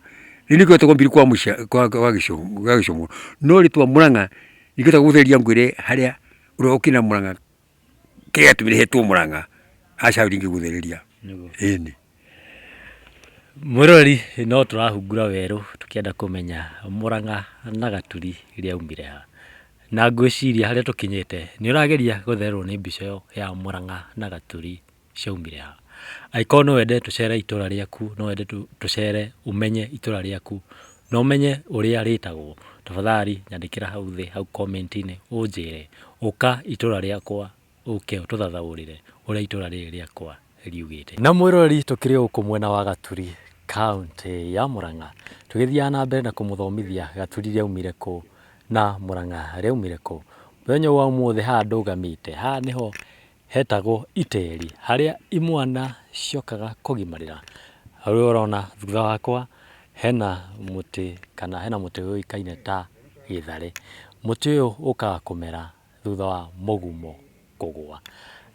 Rĩu nĩkĩo gwetagwo mbiri kwa gĩcomo. No rĩtwa Mũrang'a ndingĩhota gũgũtheria ngwĩre harĩa ũrĩa ũkĩra Mũrang'a Kĩrĩa gĩatũmire hetwo Mũrang'a, aca hau ndingĩgũthereria. Nĩguo. Ĩni. Mwĩroreri no tũrahungura werũ tũkĩenda kũmenya Mũrang'a na Gaturi rĩaumire ha. Na ngwĩciria harĩa tũkinyĩte nĩ ũrageria gũthererwo nĩ mbica ĩyo ya Mũrang'a na Gaturi ciaumire ha. Angĩkorwo no wende tũcere itũra rĩaku, no wende tũcere ũmenye itũra rĩaku, na ũmenye ũrĩa rĩtagwo, tafadhali nyandĩkĩra hau thĩ hau comment -inĩ ũnjĩre, ũka itũra rĩakwa ũke ũtũthathaũrĩre ũrĩa itũra rĩrĩ rĩakwa riugĩte. Na mwĩroreri tũkĩrĩ o gũkũ mwena wa Gaturi kauntĩ ya Mũrang'a, tũgĩthiaga na mbere na kũmũthomithia Gaturi rĩaumire kũ na Mũrang'a rĩaumire kũ. Mũthenya ũyũ wa ũmũthĩ haha ndũgamĩte, haha nĩho hetagwo iteri, harĩa imwana ciokaga kũgimarĩra. Hau ũrona thutha wakwa hena mũtĩ kana hena mũtĩ ũĩkaine ta gĩtharĩ. Mũtĩ ũyũ ũkaga kũmera thutha wa mũgumo kũgũa.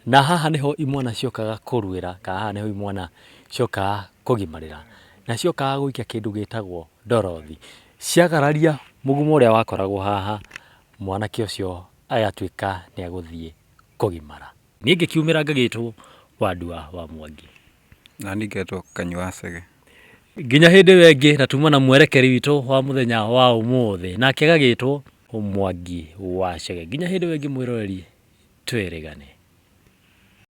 Na haha nĩho imwana ciokaga kũruĩra kana haha nĩho imwana ciokaga kũgimarĩra. Na ciokaga gũikia kĩndũ gĩtagwo ndorothi. Ciagararia mũgumo ũrĩa wakoragwo haha, mwanake ũcio agatuĩka nĩ egũthiĩ kũgimara. Niĩ ngĩkiumĩra ngagĩtwo Wandua wa Mwangi. Na niĩ ngetwo Kanyua wa Cege. Nginya hĩndĩ ĩyo ĩngĩ na tuma na mwerekeri witũ wa mũthenya wa ũmũthĩ nake agagĩtwo Mwangi wa Cege. Nginya hĩndĩ ĩyo ĩngĩ mwĩroreri twĩrĩgane.